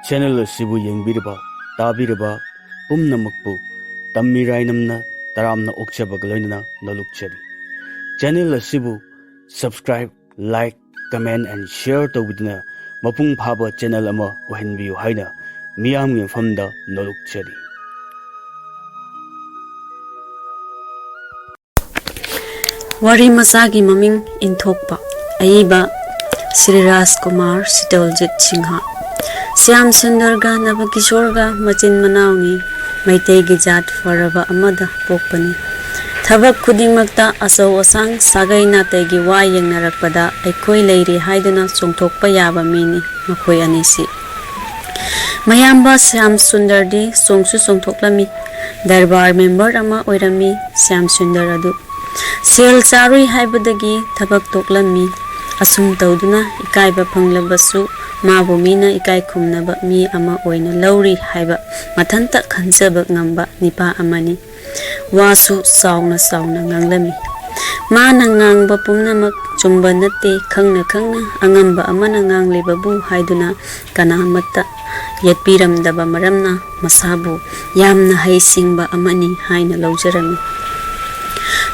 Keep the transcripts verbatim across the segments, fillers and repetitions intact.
Channel ꯑꯁꯤꯕꯨ ꯌꯦꯡꯕꯤꯔꯕ, ꯇꯥꯕꯤꯔꯕ ꯄꯨꯝꯅꯃꯛꯄꯨ ꯇꯝꯃꯤꯔꯥꯏꯅꯝꯅ ꯇꯔꯥꯝꯅ ꯑꯣꯛꯆꯕꯒ ꯂꯣꯏꯅꯅ ꯅꯣꯂꯨꯛꯆꯔꯤ꯫ ꯆꯦꯅꯦꯜ ꯑꯁꯤꯕꯨ subscribe, like, comment and share ꯇꯧꯕꯤꯗꯨꯅ ꯃꯄꯨꯡ ꯐꯥꯕ ꯆꯦꯅꯦꯜ ꯑꯃ ꯑꯣꯏꯍꯟꯕꯤꯌꯨ ꯍꯥꯏꯅ ꯃꯤꯌꯥꯝꯒꯤ ꯃꯐꯝꯗ ꯅꯣꯂꯨꯛꯆꯔꯤ꯫ ꯋꯥꯔꯤ ꯃꯆꯥꯒꯤ ꯃꯃꯤꯡ ꯏꯟꯊꯣꯛꯄ꯫ ꯑꯏꯕ ꯁ꯭ꯔꯤ ꯔꯥꯖꯀꯨꯃꯥꯔ ꯁꯤꯇꯜꯖꯤꯠ ꯁꯤꯡꯍ꯫ ꯁ꯭ꯌꯥꯝ ꯁꯨꯟꯗꯔꯒ ꯅꯕꯀꯤꯁꯣꯔꯒ ꯃꯆꯤꯟ ꯃꯅꯥꯎꯅꯤ꯫ ꯃꯩꯇꯩꯒꯤ ꯖꯥꯠ ꯐꯔꯕ ꯑꯃꯗ ꯄꯣꯛꯄꯅꯤ꯫ ꯊꯕꯛ ꯈꯨꯗꯤꯡꯃꯛꯇ ꯑꯆꯧ ꯑꯁꯥꯡ ꯁꯥꯒꯩ ꯅꯥꯇꯩꯒꯤ ꯋꯥ ꯌꯦꯡꯅꯔꯛꯄꯗ ꯑꯩꯈꯣꯏ ꯂꯩꯔꯤ ꯍꯥꯏꯗꯨꯅ ꯆꯣꯡꯊꯣꯛꯄ ꯌꯥꯕ ꯃꯤꯅꯤ ꯃꯈꯣꯏ ꯑꯅꯤꯁꯤ꯫ ꯃꯌꯥꯝꯕ ꯁ꯭ꯌꯥꯝ ꯁꯨꯟꯗꯔꯗꯤ ꯆꯣꯡꯁꯨ ꯆꯣꯡꯊꯣꯛꯂꯝꯃꯤ꯫ ꯗꯔꯕꯥꯔ ꯃꯦꯝꯕꯔ ꯑꯃ ꯑꯣꯏꯔꯝꯃꯤ ꯁ꯭ꯌꯥꯝ ꯁꯨꯟꯗꯔ ꯑꯗꯨ꯫ ꯁꯦꯜ ꯆꯥꯔꯨꯏ ꯍꯥꯏꯕꯗꯒꯤ ꯊꯕꯛ ꯇꯣꯛꯂꯝꯃꯤ꯫ ꯑꯁꯨꯝ ꯇꯧꯗꯨꯅ ꯏꯀꯥꯏꯕ ꯐꯪꯂꯕꯁꯨ ꯃꯥꯕꯨ ꯃꯤꯅ ꯏꯀꯥꯏ ꯈꯨꯝꯅꯕ ꯃꯤ ꯑꯃ ꯑꯣꯏꯅ ꯂꯧꯔꯤ ꯍꯥꯏꯕ ꯃꯊꯟꯇ ꯈꯟꯖꯕ ꯉꯝꯕ ꯅꯤꯄꯥ ꯑꯃꯅꯤ꯫ ꯋꯥꯁꯨ ꯆꯥꯎꯅ ꯆꯥꯎꯅ ꯉꯥꯡꯂꯝꯃꯤ꯫ ꯃꯥꯅ ꯉꯥꯡꯕ ꯄꯨꯝꯅꯃꯛ ꯆꯨꯝꯕ ꯅꯠꯇꯦ, ꯈꯪꯅ ꯈꯪꯅ ꯑꯉꯝꯕ ꯑꯃꯅ ꯉꯥꯡꯂꯤꯕꯕꯨ ꯍꯥꯏꯗꯨꯅ ꯀꯅꯥꯃꯠꯇ ꯌꯦꯠꯄꯤꯔꯝꯗꯕ ꯃꯔꯝꯅ ꯃꯁꯥꯕꯨ ꯌꯥꯝꯅ ꯍꯩꯁꯤꯡꯕ ꯑꯃꯅꯤ ꯍꯥꯏꯅ ꯂꯧꯖꯔꯝꯃꯤ꯫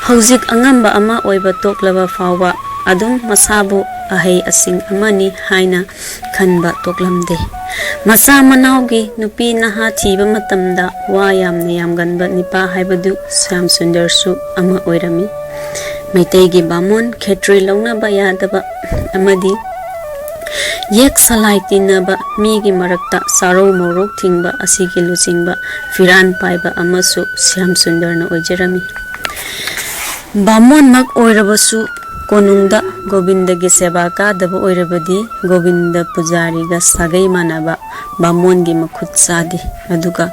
ꯍꯧꯖꯤꯛ ꯑꯉꯝꯕ ꯑꯃ ꯑꯣꯏꯕ ꯇꯣꯛꯂꯕ ꯐꯥꯎꯕ ꯑꯗꯨꯝ ꯃꯁꯥꯕꯨ ꯑꯍꯩ ꯑꯁꯤꯡ ꯑꯃꯅꯤ ꯍꯥꯏꯅ ꯈꯟꯕ ꯇꯣꯛꯂꯝꯗꯦ꯫ ꯃꯆꯥ ꯃꯅꯥꯎꯒꯤ ꯅꯨꯄꯤ ꯅꯍꯥ ꯊꯤꯕ ꯃꯇꯝꯗ ꯋꯥ ꯌꯥꯝꯅ ꯌꯥꯝꯒꯟꯕ ꯅꯤꯄꯥ ꯍꯥꯏꯕꯗꯨ ꯁ꯭ꯌꯥꯝ ꯁꯨꯟꯗꯔꯁꯨ ꯑꯃ ꯑꯣꯏꯔꯝꯃꯤ꯫ ꯃꯩꯇꯩꯒꯤ ꯕꯥꯃꯣꯟ ꯈꯦꯇ꯭ꯔꯤ ꯂꯧꯅꯕ ꯌꯥꯗꯕ ꯑꯃꯗꯤ ꯌꯦꯛ ꯁꯂꯥꯏ ꯇꯤꯟꯅꯕ ꯃꯤꯒꯤ ꯃꯔꯛꯇ ꯆꯥꯔꯧ ꯃꯧꯔꯧ ꯊꯤꯡꯕ ꯑꯁꯤꯒꯤ ꯂꯨꯆꯤꯡꯕ ꯐꯤꯔꯥꯟ ꯄꯥꯏꯕ ꯑꯃꯁꯨ ꯁ꯭ꯌꯥꯝ ꯁꯨꯟꯗꯔꯅ ꯑꯣꯏꯖꯔꯝꯃꯤ꯫ ꯕꯥꯃꯣꯟꯃꯛ ꯑꯣꯏꯔꯕꯁꯨ ꯀꯣꯅꯨꯡꯗ ꯒꯣꯕꯤꯟꯗꯒꯤ ꯁꯦꯕꯥ ꯀꯥꯗꯕ ꯑꯣꯏꯔꯕꯗꯤ ꯒꯣꯕꯤꯟꯗ ꯄꯨꯖꯥꯔꯤꯒ ꯁꯥꯒꯩ ꯃꯥꯟꯅꯕ ꯕꯥꯃꯣꯟꯒꯤ ꯃꯈꯨꯠ ꯆꯥꯗꯦ꯫ ꯑꯗꯨꯒ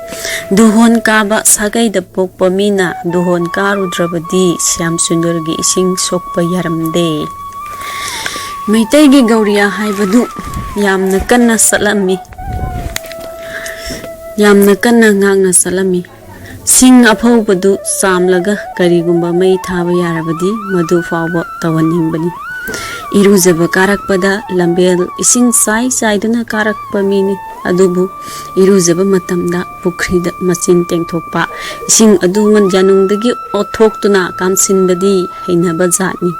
ꯗꯨꯍꯣꯟ ꯀꯥꯕ ꯁꯥꯒꯩꯗ ꯄꯣꯛꯄ ꯃꯤꯅ ꯗꯨꯍꯣꯟ ꯀꯥꯔꯨꯗ꯭ꯔꯕꯗꯤ ꯁ꯭ꯌꯥꯝ ꯁꯨꯟꯗꯔꯒꯤ ꯏꯁꯤꯡ ꯁꯣꯛꯄ ꯌꯥꯔꯝꯗꯦ꯫ ꯃꯩꯇꯩꯒꯤ ꯒꯧꯔꯤꯌꯥ ꯍꯥꯏꯕꯗꯨ ꯌꯥꯝꯅ ꯀꯟꯅ ꯆꯠꯂꯝꯃꯤ꯫ ꯌꯥꯝꯅ ꯀꯟꯅ ꯉꯥꯛꯅ ꯆꯠꯂꯝꯃꯤ꯫ ꯁꯤꯡ ꯑꯐꯧꯕꯗꯨ ꯆꯥꯝꯂꯒ ꯀꯔꯤꯒꯨꯝꯕ ꯃꯩ ꯊꯥꯕ ꯌꯥꯔꯕꯗꯤ ꯃꯗꯨ ꯐꯥꯎꯕ ꯇꯧꯍꯟꯅꯤꯡꯕꯅꯤ꯫ ꯏꯔꯨꯖꯕ ꯀꯥꯔꯛꯄꯗ ꯂꯝꯕꯦꯜ ꯏꯁꯤꯡ ꯆꯥꯏ ꯆꯥꯏꯗꯨꯅ ꯀꯥꯔꯛꯄ ꯃꯤꯅꯤ꯫ ꯑꯗꯨꯕꯨ ꯏꯔꯨꯖꯕ ꯃꯇꯝꯗ ꯄꯨꯈ꯭ꯔꯤꯗ ꯃꯆꯤꯟ ꯇꯦꯡꯊꯣꯛꯄ, ꯏꯁꯤꯡ ꯑꯗꯨ ꯌꯥꯅꯨꯡꯗꯒꯤ ꯑꯣꯠꯊꯣꯛꯇꯨꯅ ꯀꯥꯝꯁꯤꯟꯕꯗꯤ ꯍꯩꯅꯕ ꯖꯥꯠꯅꯤ꯫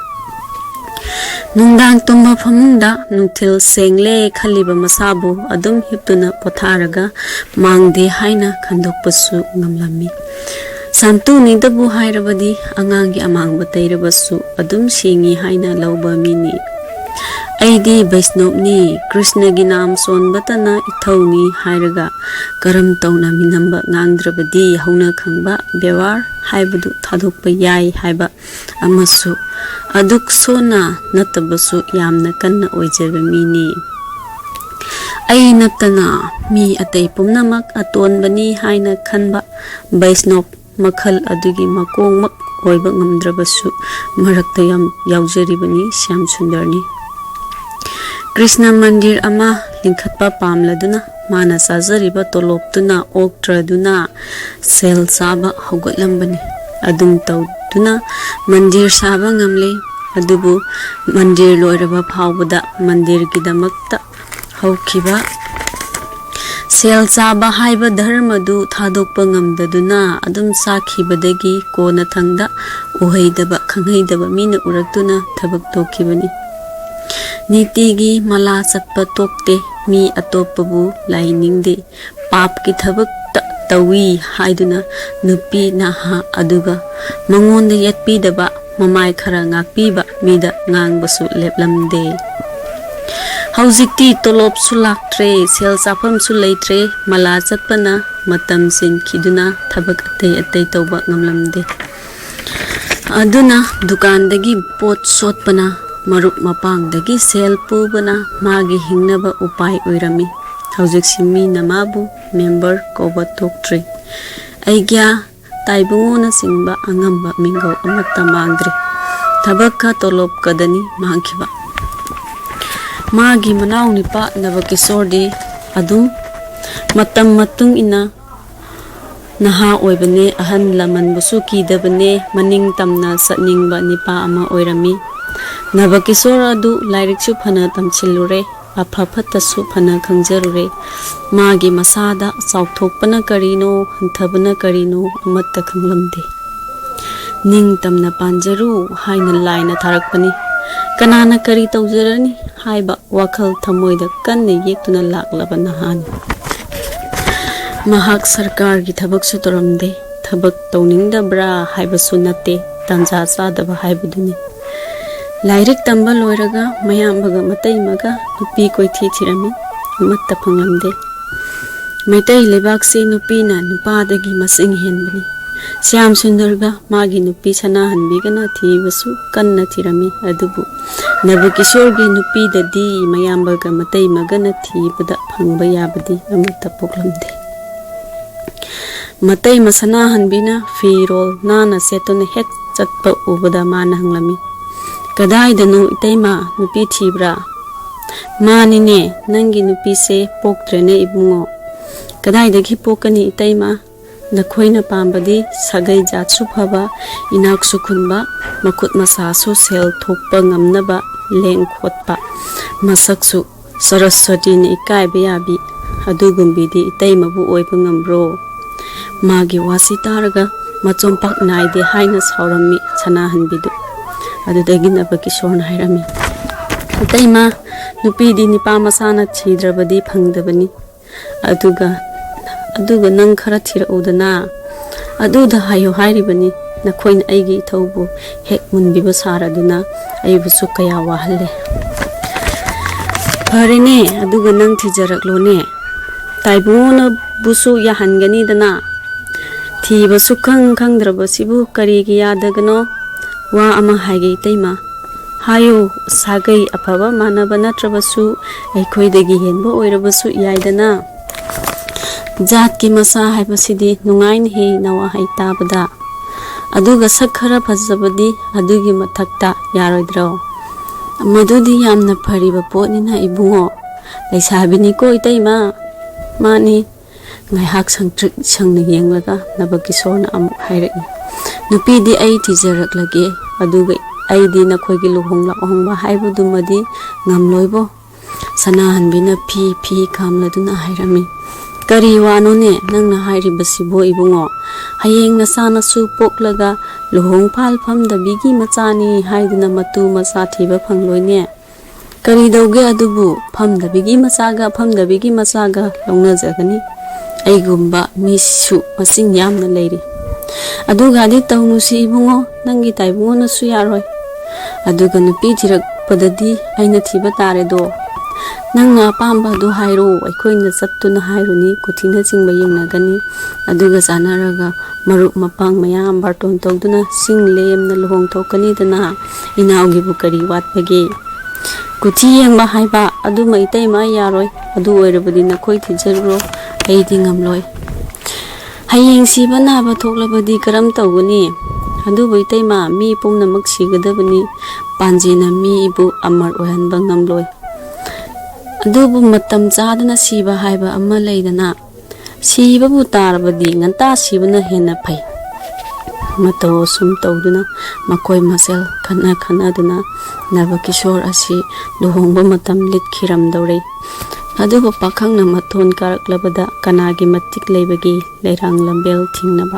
ꯅꯨꯡꯗꯥꯡ ꯇꯨꯝꯕ ꯐꯃꯨꯡꯗ ꯅꯨꯡꯊꯤꯜ ꯁꯦꯡꯂꯦ ꯈꯜꯂꯤꯕ ꯃꯁꯥꯕꯨ ꯑꯗꯨꯝ ꯍꯤꯞꯇꯨꯅ ꯄꯣꯊꯥꯔꯒ ꯃꯥꯡꯗꯦ ꯍꯥꯏꯅ ꯈꯟꯗꯣꯛꯄꯁꯨ ꯉꯝꯂꯝꯃꯤ꯫ ꯁꯥꯟꯇꯨꯅꯤꯗꯕꯨ ꯍꯥꯏꯔꯕꯗꯤ ꯑꯉꯥꯡꯒꯤ ꯑꯃꯥꯡꯕ ꯇꯩꯔꯕꯁꯨ ꯑꯗꯨꯝ ꯁꯦꯡꯉꯤ ꯍꯥꯏꯅ ꯂꯧꯕ ꯃꯤꯅꯤ꯫ "ꯑꯩꯗꯤ ꯕꯩꯁꯅꯣꯞꯅꯤ, ꯀ꯭ꯔꯤꯁꯅꯒꯤ ꯅꯥꯝ ꯁꯣꯟꯕꯇꯅ ꯏꯊꯧꯅꯤ" ꯍꯥꯏꯔꯒ ꯀꯔꯝ ꯇꯧꯅ ꯃꯤꯅꯝꯕ ꯉꯥꯡꯗ꯭ꯔꯕꯗꯤ ꯍꯧꯅ ꯈꯪꯕ ꯕꯦꯋꯥꯔ ꯍꯥꯏꯕꯗꯨ ꯊꯥꯗꯣꯛꯄ ꯌꯥꯏ ꯍꯥꯏꯕ ꯑꯃꯁꯨ ꯑꯗꯨꯛ ꯁꯣꯟꯅ ꯅꯠꯇꯕꯁꯨ ꯌꯥꯝꯅ ꯀꯟꯅ ꯑꯣꯏꯖꯕ ꯃꯤꯅꯤ꯫ "ꯑꯩ ꯅꯠꯇꯅ ꯃꯤ ꯑꯇꯩ ꯄꯨꯝꯅꯃꯛ ꯑꯇꯣꯟꯕꯅꯤ" ꯍꯥꯏꯅ ꯈꯟꯕ ꯕꯩꯁꯅꯣꯞ ꯃꯈꯜ ꯑꯗꯨꯒꯤ ꯃꯀꯣꯡꯃꯛ ꯑꯣꯏꯕ ꯉꯝꯗ꯭ꯔꯕꯁꯨ ꯃꯔꯛꯇ ꯌꯥꯝ ꯌꯥꯎꯖꯔꯤꯕꯅꯤ ꯁ꯭ꯌꯥꯝ ꯁꯨꯟꯗꯔꯅꯤ꯫ ꯀ꯭ꯔꯤꯁꯅ ꯃꯟꯗꯤꯔ ꯑꯃ ꯂꯤꯡꯈꯠꯄ ꯄꯥꯝꯂꯗꯨꯅ ꯃꯥꯅ ꯆꯥꯖꯔꯤꯕ ꯇꯣꯂꯣꯞꯇꯨꯅ ꯑꯣꯛꯇ꯭ꯔꯗꯨꯅ ꯁꯦꯜ ꯆꯥꯕ ꯍꯧꯒꯠꯂꯝꯕꯅꯤ꯫ ꯑꯗꯨꯝ ꯇꯧꯗꯨꯅ ꯃꯟꯗꯤꯔ ꯁꯥꯕ ꯉꯝꯂꯦ꯫ ꯑꯗꯨꯕꯨ ꯃꯟꯗꯤꯔ ꯂꯣꯏꯔꯕ ꯐꯥꯎꯕꯗ ꯃꯟꯗꯤꯔꯒꯤꯗꯃꯛꯇ ꯍꯧꯈꯤꯕ ꯁꯦꯜ ꯆꯥꯕ ꯍꯥꯏꯕ ꯙꯔꯃꯗꯨ ꯊꯥꯗꯣꯛꯄ ꯉꯝꯗꯗꯨꯅ ꯑꯗꯨꯝ ꯆꯥꯈꯤꯕꯗꯒꯤ ꯀꯣꯟꯅꯊꯪꯗ ꯎꯍꯩꯗꯕ ꯈꯪꯍꯩꯗꯕ ꯃꯤꯅ ꯎꯔꯛꯇꯨꯅ ꯊꯕꯛ ꯇꯣꯛꯈꯤꯕꯅꯤ꯫ ꯅꯤꯇꯤꯒꯤ ꯃꯂꯥ ꯆꯠꯄ ꯇꯣꯛꯇꯦ, ꯃꯤ ꯑꯇꯣꯞꯄꯕꯨ ꯂꯥꯏꯅꯤꯡꯗꯦ, ꯄꯥꯞꯀꯤ ꯊꯕꯛꯇ ꯇꯧꯏ ꯍꯥꯏꯗꯨꯅ ꯅꯨꯄꯤ ꯅꯍꯥ ꯑꯗꯨꯒ ꯃꯉꯣꯟꯗ ꯌꯦꯠꯄꯤꯗꯕ, ꯃꯃꯥꯏ ꯈꯔ ꯉꯥꯛꯄꯤꯕ ꯃꯤꯗ ꯉꯥꯡꯕꯁꯨ ꯂꯦꯞꯂꯝꯗꯦ꯫ ꯍꯧꯖꯤꯛꯇꯤ ꯇꯣꯂꯣꯞꯁꯨ ꯂꯥꯛꯇ꯭ꯔꯦ, ꯁꯦꯜ ꯆꯥꯐꯝꯁꯨ ꯂꯩꯇ꯭ꯔꯦ, ꯃꯂꯥ ꯆꯠꯄꯅ ꯃꯇꯝ ꯆꯤꯟꯈꯤꯗꯨꯅ ꯊꯕꯛ ꯑꯇꯩ ꯑꯇꯩ ꯇꯧꯕ ꯉꯝꯂꯝꯗꯦ꯫ ꯑꯗꯨꯅ ꯗꯨꯀꯥꯟꯗꯒꯤ ꯄꯣꯠ ꯁꯣꯠꯄꯅ, ꯃꯔꯨꯞ ꯃꯄꯥꯡꯗꯒꯤ ꯁꯦꯜ ꯄꯨꯕꯅ ꯃꯥꯒꯤ ꯍꯤꯡꯅꯕ ꯎꯄꯥꯏ ꯑꯣꯏꯔꯝꯃꯤ꯫ ꯍꯧꯖꯤꯛꯁꯤ ꯃꯤꯅ ꯃꯥꯕꯨ ꯃꯦꯝꯕꯔ ꯀꯧꯕ ꯇꯣꯛꯇ꯭ꯔꯤ꯫ ꯑꯩꯒ꯭ꯌꯥ ꯇꯥꯏꯕꯨꯡꯉꯣꯅꯆꯤꯡꯕ ꯑꯉꯝꯕ ꯃꯤꯡꯒꯧ ꯑꯃꯠꯇ ꯃꯥꯡꯗ꯭ꯔꯤ꯫ ꯊꯕꯛꯀ ꯇꯣꯂꯣꯞꯀꯗꯅꯤ ꯃꯥꯡꯈꯤꯕ꯫ ꯃꯥꯒꯤ ꯃꯅꯥꯎ ꯅꯨꯄꯥ ꯅꯕꯀꯤꯁꯣꯔꯗꯤ ꯑꯗꯨꯝ ꯃꯇꯝ ꯃꯇꯨꯡ ꯏꯟꯅ ꯅꯍꯥ ꯑꯣꯏꯕꯅꯦ, ꯑꯍꯜ ꯂꯃꯟꯕꯨꯁꯨ ꯀꯤꯗꯕꯅꯦ, ꯃꯅꯤꯡ ꯇꯝꯅ ꯆꯠꯅꯤꯡꯕ ꯅꯤꯄꯥ ꯑꯃ ꯑꯣꯏꯔꯝꯃꯤ꯫ ꯅꯕꯀꯤꯁꯣꯔ ꯑꯗꯨ ꯂꯥꯏꯔꯤꯛꯁꯨ ꯐꯅ ꯇꯝꯁꯤꯜꯂꯨꯔꯦ, ꯑꯐ ꯐꯠꯇꯁꯨ ꯐꯅ ꯈꯪꯖꯔꯨꯔꯦ꯫ ꯃꯥꯒꯤ ꯃꯁꯥꯗ ꯆꯥꯎꯊꯣꯛꯄꯅ ꯀꯔꯤꯅꯣ, ꯍꯟꯊꯕꯅ ꯀꯔꯤꯅꯣ ꯑꯃꯠꯇ ꯈꯪꯂꯝꯗꯦ꯫ "ꯅꯤꯡꯇꯝꯅ ꯄꯥꯟꯖꯔꯨ" ꯍꯥꯏꯅ ꯂꯥꯏꯅ ꯊꯥꯔꯛꯄꯅꯤ꯫ ꯀꯅꯥꯅ ꯀꯔꯤ ꯇꯧꯖꯔꯅꯤ ꯍꯥꯏꯕ ꯋꯥꯈꯜ ꯊꯃꯣꯏꯗ ꯀꯟꯅ ꯌꯦꯛꯇꯨꯅ ꯂꯥꯛꯂꯕ ꯅꯍꯥꯅꯤ꯫ ꯃꯍꯥꯛ ꯁꯔꯀꯥꯔꯒꯤ ꯊꯕꯛꯁꯨ ꯇꯧꯔꯝꯗꯦ꯫ ꯊꯕꯛ ꯇꯧꯅꯤꯡꯗꯕ꯭ꯔꯥ ꯍꯥꯏꯕꯁꯨ ꯅꯠꯇꯦ, ꯇꯥꯟꯖꯥ ꯆꯥꯗꯕ ꯍꯥꯏꯕꯗꯨꯅꯤ꯫ ꯂꯥꯏꯔꯤꯛ ꯇꯝꯕ ꯂꯣꯏꯔꯒ ꯃꯌꯥꯝꯕꯒ ꯃꯇꯩꯃꯒ ꯅꯨꯄꯤ ꯀꯣꯏꯊꯤ ꯊꯤꯔꯝꯃꯤ, ꯑꯃꯠꯇ ꯐꯪꯂꯝꯗꯦ꯫ ꯃꯩꯇꯩ ꯂꯩꯕꯥꯛꯁꯤ ꯅꯨꯄꯤꯅ ꯅꯨꯄꯥꯗꯒꯤ ꯃꯁꯤꯡ ꯍꯦꯟꯕꯅꯤ꯫ ꯁ꯭ꯌꯥꯝ ꯁꯨꯟꯗꯔꯒ ꯃꯥꯒꯤ ꯅꯨꯄꯤ ꯁꯅꯥꯍꯟꯕꯤꯒꯅ ꯊꯤꯕꯁꯨ ꯀꯟꯅ ꯊꯤꯔꯝꯃꯤ, ꯑꯗꯨꯕꯨ ꯅꯕꯀꯤꯁꯣꯔꯒꯤ ꯅꯨꯄꯤꯗꯗꯤ ꯃꯌꯥꯝꯕꯒ ꯃꯇꯩꯃꯒꯅ ꯊꯤꯕꯗ ꯐꯪꯕ ꯌꯥꯕꯗꯤ ꯑꯃꯠꯇ ꯄꯣꯛꯂꯝꯗꯦ꯫ ꯃꯇꯩꯃ ꯁꯅꯥꯍꯟꯕꯤꯅ ꯐꯤꯔꯣꯜ ꯅꯥꯟꯅ ꯁꯦꯠꯇꯨꯅ ꯍꯦꯛ ꯆꯠꯄ ꯎꯕꯗ ꯃꯥꯅ ꯍꯪꯂꯝꯃꯤ, "ꯀꯗꯥꯏꯗꯅꯣ ꯏꯇꯩꯃ, ꯅꯨꯄꯤ ꯊꯤꯕ꯭ꯔꯥ?" "ꯃꯥꯅꯤꯅꯦ, ꯅꯪꯒꯤ ꯅꯨꯄꯤꯁꯦ ꯄꯣꯛꯇ꯭ꯔꯦꯅꯦ ꯏꯕꯨꯡꯉꯣ꯫" "ꯀꯗꯥꯏꯗꯒꯤ ꯄꯣꯛꯀꯅꯤ ꯏꯇꯩꯃ? ꯅꯈꯣꯏꯅ ꯄꯥꯝꯕꯗꯤ ꯁꯥꯒꯩ ꯖꯥꯠꯁꯨ ꯐꯕ, ꯏꯅꯥꯛꯁꯨ ꯈꯨꯟꯕ, ꯃꯈꯨꯠ ꯃꯁꯥꯁꯨ ꯁꯦꯜ ꯊꯣꯛꯄ ꯉꯝꯅꯕ, ꯂꯦꯡ ꯈꯣꯠꯄ, ꯃꯁꯛꯁꯨ ꯁꯔꯁ꯭ꯋꯇꯤꯅ ꯏꯀꯥꯏꯕ ꯌꯥꯕꯤ, ꯑꯗꯨꯒꯨꯝꯕꯤꯗꯤ ꯏꯇꯩꯃꯕꯨ ꯑꯣꯏꯕ ꯉꯝꯕ꯭ꯔꯣ?" ꯃꯥꯒꯤ ꯋꯥꯁꯤ ꯇꯥꯔꯒ ꯃꯆꯣꯝꯄꯥꯛ ꯅꯥꯏꯗꯦ ꯍꯥꯏꯅ ꯁꯥꯎꯔꯝꯃꯤ ꯁꯅꯥꯍꯟꯕꯤꯗꯨ꯫ ꯑꯗꯨꯗꯒꯤ ꯅꯕꯀꯤꯁꯣꯔꯅ ꯍꯥꯏꯔꯝꯃꯤ, "ꯏꯇꯩꯃ, ꯅꯨꯄꯤꯗꯤ ꯅꯤꯄꯥ ꯃꯁꯥꯅ ꯊꯤꯗ꯭ꯔꯕꯗꯤ ꯐꯪꯗꯕꯅꯤ꯫ ꯑꯗꯨꯒ, ꯑꯗꯨꯒ ꯅꯪ ꯈꯔ ꯊꯤꯔꯛꯎꯗꯅ꯫ ꯑꯗꯨꯗ ꯍꯥꯏꯌꯨ ꯍꯥꯏꯔꯤꯕꯅꯤ, ꯅꯈꯣꯏꯅ ꯑꯩꯒꯤ ꯏꯊꯧꯕꯨ ꯍꯦꯛ ꯃꯨꯟꯕꯤꯕ ꯁꯥꯔꯗꯨꯅ ꯑꯩꯕꯨꯁꯨ ꯀꯌꯥ ꯋꯥꯍꯜꯂꯦ꯫" "ꯐꯔꯦꯅꯦ, ꯑꯗꯨꯒ ꯅꯪ ꯊꯤꯖꯔꯛꯂꯣꯅꯦ꯫ ꯇꯥꯏꯕꯨꯡꯉꯣꯅꯕꯨꯁꯨ ꯌꯥꯍꯟꯒꯅꯤꯗꯅ꯫ ꯊꯤꯕ ꯁꯨꯛꯈꯪ ꯈꯪꯗ꯭ꯔꯕꯁꯤꯕꯨ ꯀꯔꯤꯒꯤ ꯌꯥꯗꯒꯅꯣ? ꯋꯥ ꯑꯃ ꯍꯥꯏꯒꯦ ꯏꯇꯩꯃ꯫" "ꯍꯥꯏꯌꯨ, ꯁꯥꯒꯩ ꯑꯐꯕ ꯃꯥꯟꯅꯕ ꯅꯠꯇ꯭ꯔꯕꯁꯨ ꯑꯩꯈꯣꯏꯗꯒꯤ ꯍꯦꯟꯕ ꯑꯣꯏꯔꯕꯁꯨ ꯌꯥꯏꯗꯅ꯫ ꯖꯥꯠꯀꯤ ꯃꯆꯥ ꯍꯥꯏꯕꯁꯤꯗꯤ ꯅꯨꯡꯉꯥꯏꯅ ꯍꯦ ꯅꯋꯥ ꯍꯩ ꯇꯥꯕꯗ꯫ ꯑꯗꯨꯒ ꯁꯛ ꯈꯔ ꯐꯖꯕꯗꯤ ꯑꯗꯨꯒꯤ ꯃꯊꯛꯇ ꯌꯥꯔꯣꯏꯗ꯭ꯔꯣ?" "ꯃꯗꯨꯗꯤ ꯌꯥꯝꯅ ꯐꯔꯤꯕ ꯄꯣꯠꯅꯤꯅ ꯏꯕꯨꯡꯉꯣ꯫ ꯂꯩꯁꯥꯕꯤꯅꯤꯀꯣ ꯏꯇꯩꯃ꯫" "ꯃꯥꯅꯤ꯫" ꯉꯥꯏꯍꯥꯛ ꯁꯪꯇ꯭ꯔꯤꯛ ꯁꯪꯅ ꯌꯦꯡꯂꯒ ꯅꯕꯀꯤꯁꯣꯔꯅ ꯑꯃꯨꯛ ꯍꯥꯏꯔꯛꯏ, "ꯅꯨꯄꯤꯗꯤ ꯑꯩ ꯊꯤꯖꯔꯛꯂꯒꯦ, ꯑꯗꯨꯒ ꯑꯩꯗꯤ ꯅꯈꯣꯏꯒꯤ ꯂꯨꯍꯣꯡ ꯂꯥꯛꯍꯣꯡꯕ ꯍꯥꯏꯕꯗꯨꯃꯗꯤ ꯉꯝꯂꯣꯏꯕꯣ꯫ ꯁꯅꯥꯍꯟꯕꯤꯅ ꯐꯤ ꯐꯤ ꯈꯥꯝꯂꯗꯨꯅ ꯍꯥꯏꯔꯝꯃꯤ꯫ "ꯀꯔꯤ ꯋꯥꯅꯣꯅꯦ ꯅꯪꯅ ꯍꯥꯏꯔꯤꯕꯁꯤꯕꯣ ꯏꯕꯨꯡꯉꯣ? ꯍꯌꯦꯡ ꯅꯆꯥ ꯅꯁꯨ ꯄꯣꯛꯂꯒ ꯂꯨꯍꯣꯡ ꯐꯥꯜ ꯐꯝꯗꯕꯤꯒꯤ ꯃꯆꯥꯅꯤ ꯍꯥꯏꯗꯨꯅ ꯃꯇꯨ ꯃꯆꯥ ꯊꯤꯕ ꯐꯪꯂꯣꯏꯅꯦ꯫ ꯀꯔꯤ ꯇꯧꯒꯦ ꯑꯗꯨꯕꯨ? ꯐꯝꯗꯕꯤꯒꯤ ꯃꯆꯥꯒ ꯐꯝꯗꯕꯤꯒꯤ ꯃꯆꯥꯒ ꯂꯧꯅꯖꯒꯅꯤ꯫ ꯑꯩꯒꯨꯝꯕ ꯃꯤꯁꯨ ꯃꯁꯤꯡ ꯌꯥꯝꯅ ꯂꯩꯔꯤ꯫ ꯑꯗꯨꯒꯗꯤ ꯇꯧꯅꯨꯁꯤ ꯏꯕꯨꯡꯉꯣ, ꯅꯪꯒꯤ ꯇꯥꯏꯕꯨꯡꯉꯣꯅꯁꯨ ꯌꯥꯔꯣꯏ꯫ ꯑꯗꯨꯒ ꯅꯨꯄꯤ ꯊꯤꯔꯛꯄꯗꯗꯤ ꯑꯩꯅ ꯊꯤꯕ ꯇꯥꯔꯦꯗꯣ꯫ ꯅꯪꯅ ꯑꯄꯥꯝꯕ ꯑꯗꯨ ꯍꯥꯏꯔꯣ, ꯑꯩꯈꯣꯏꯅ ꯆꯠꯇꯨꯅ ꯍꯥꯏꯔꯨꯅꯤ, ꯀꯨꯊꯤꯅꯆꯤꯡꯕ ꯌꯦꯡꯅꯒꯅꯤ, ꯑꯗꯨꯒ ꯆꯥꯟꯅꯔꯒ ꯃꯔꯨꯞ ꯃꯄꯥꯡ ꯃꯌꯥꯝ ꯕꯥꯔꯇꯣꯟ ꯇꯧꯗꯨꯅ ꯆꯤꯡ ꯂꯦꯝꯅ ꯂꯨꯍꯣꯡꯊꯣꯛꯀꯅꯤꯗꯅ꯫ ꯏꯅꯥꯎꯒꯤꯕꯨ ꯀꯔꯤ ꯋꯥꯠꯄꯒꯦ? ꯀꯨꯊꯤ ꯌꯦꯡꯕ ꯍꯥꯏꯕ ꯑꯗꯨꯃ ꯏꯇꯩꯃ ꯌꯥꯔꯣꯏ꯫ ꯑꯗꯨ ꯑꯣꯏꯔꯕꯗꯤ ꯅꯈꯣꯏ ꯊꯤꯖꯔꯨꯔꯣ, ꯑꯩꯗꯤ ꯉꯝꯂꯣꯏ꯫ ꯍꯌꯦꯡ ꯁꯤꯕ ꯅꯥꯕ ꯊꯣꯛꯂꯕꯗꯤ ꯀꯔꯝ ꯇꯧꯒꯅꯤ? ꯑꯗꯨꯕꯨ ꯏꯇꯩꯃ, ꯃꯤ ꯄꯨꯝꯅꯃꯛ ꯁꯤꯒꯗꯕꯅꯤ꯫ ꯄꯥꯟꯖꯤꯅ ꯃꯤꯕꯨ ꯑꯃꯔ ꯑꯣꯏꯍꯟꯕ ꯉꯝꯂꯣꯏ꯫ ꯑꯗꯨꯕꯨ ꯃꯇꯝ ꯆꯥꯗꯅ ꯁꯤꯕ ꯍꯥꯏꯕ ꯑꯃ ꯂꯩꯗꯅ, ꯁꯤꯕꯕꯨ ꯇꯥꯔꯕꯗꯤ ꯉꯟꯇꯥ ꯁꯤꯕꯅ ꯍꯦꯟꯅ ꯐꯩ꯫ ꯃꯇꯧ ꯑꯁꯨꯝ ꯇꯧꯗꯨꯅ ꯃꯈꯣꯏ ꯃꯁꯦꯜ ꯈꯠꯅ ꯈꯠꯅꯗꯨꯅ ꯅꯕꯀꯤꯁꯣꯔ ꯑꯁꯤ ꯂꯨꯍꯣꯡꯕ ꯃꯇꯝ ꯂꯤꯠꯈꯤꯔꯝꯗꯧꯔꯦ꯫ ꯑꯗꯨꯕꯨ ꯄꯥꯈꯪꯅ ꯃꯇꯣꯟ ꯀꯥꯔꯛꯂꯕꯗ ꯀꯅꯥꯒꯤ ꯃꯇꯤꯛ ꯂꯩꯕꯒꯦ ꯂꯩꯔꯥꯡ ꯂꯝꯕꯦꯜ ꯊꯤꯡꯅꯕ?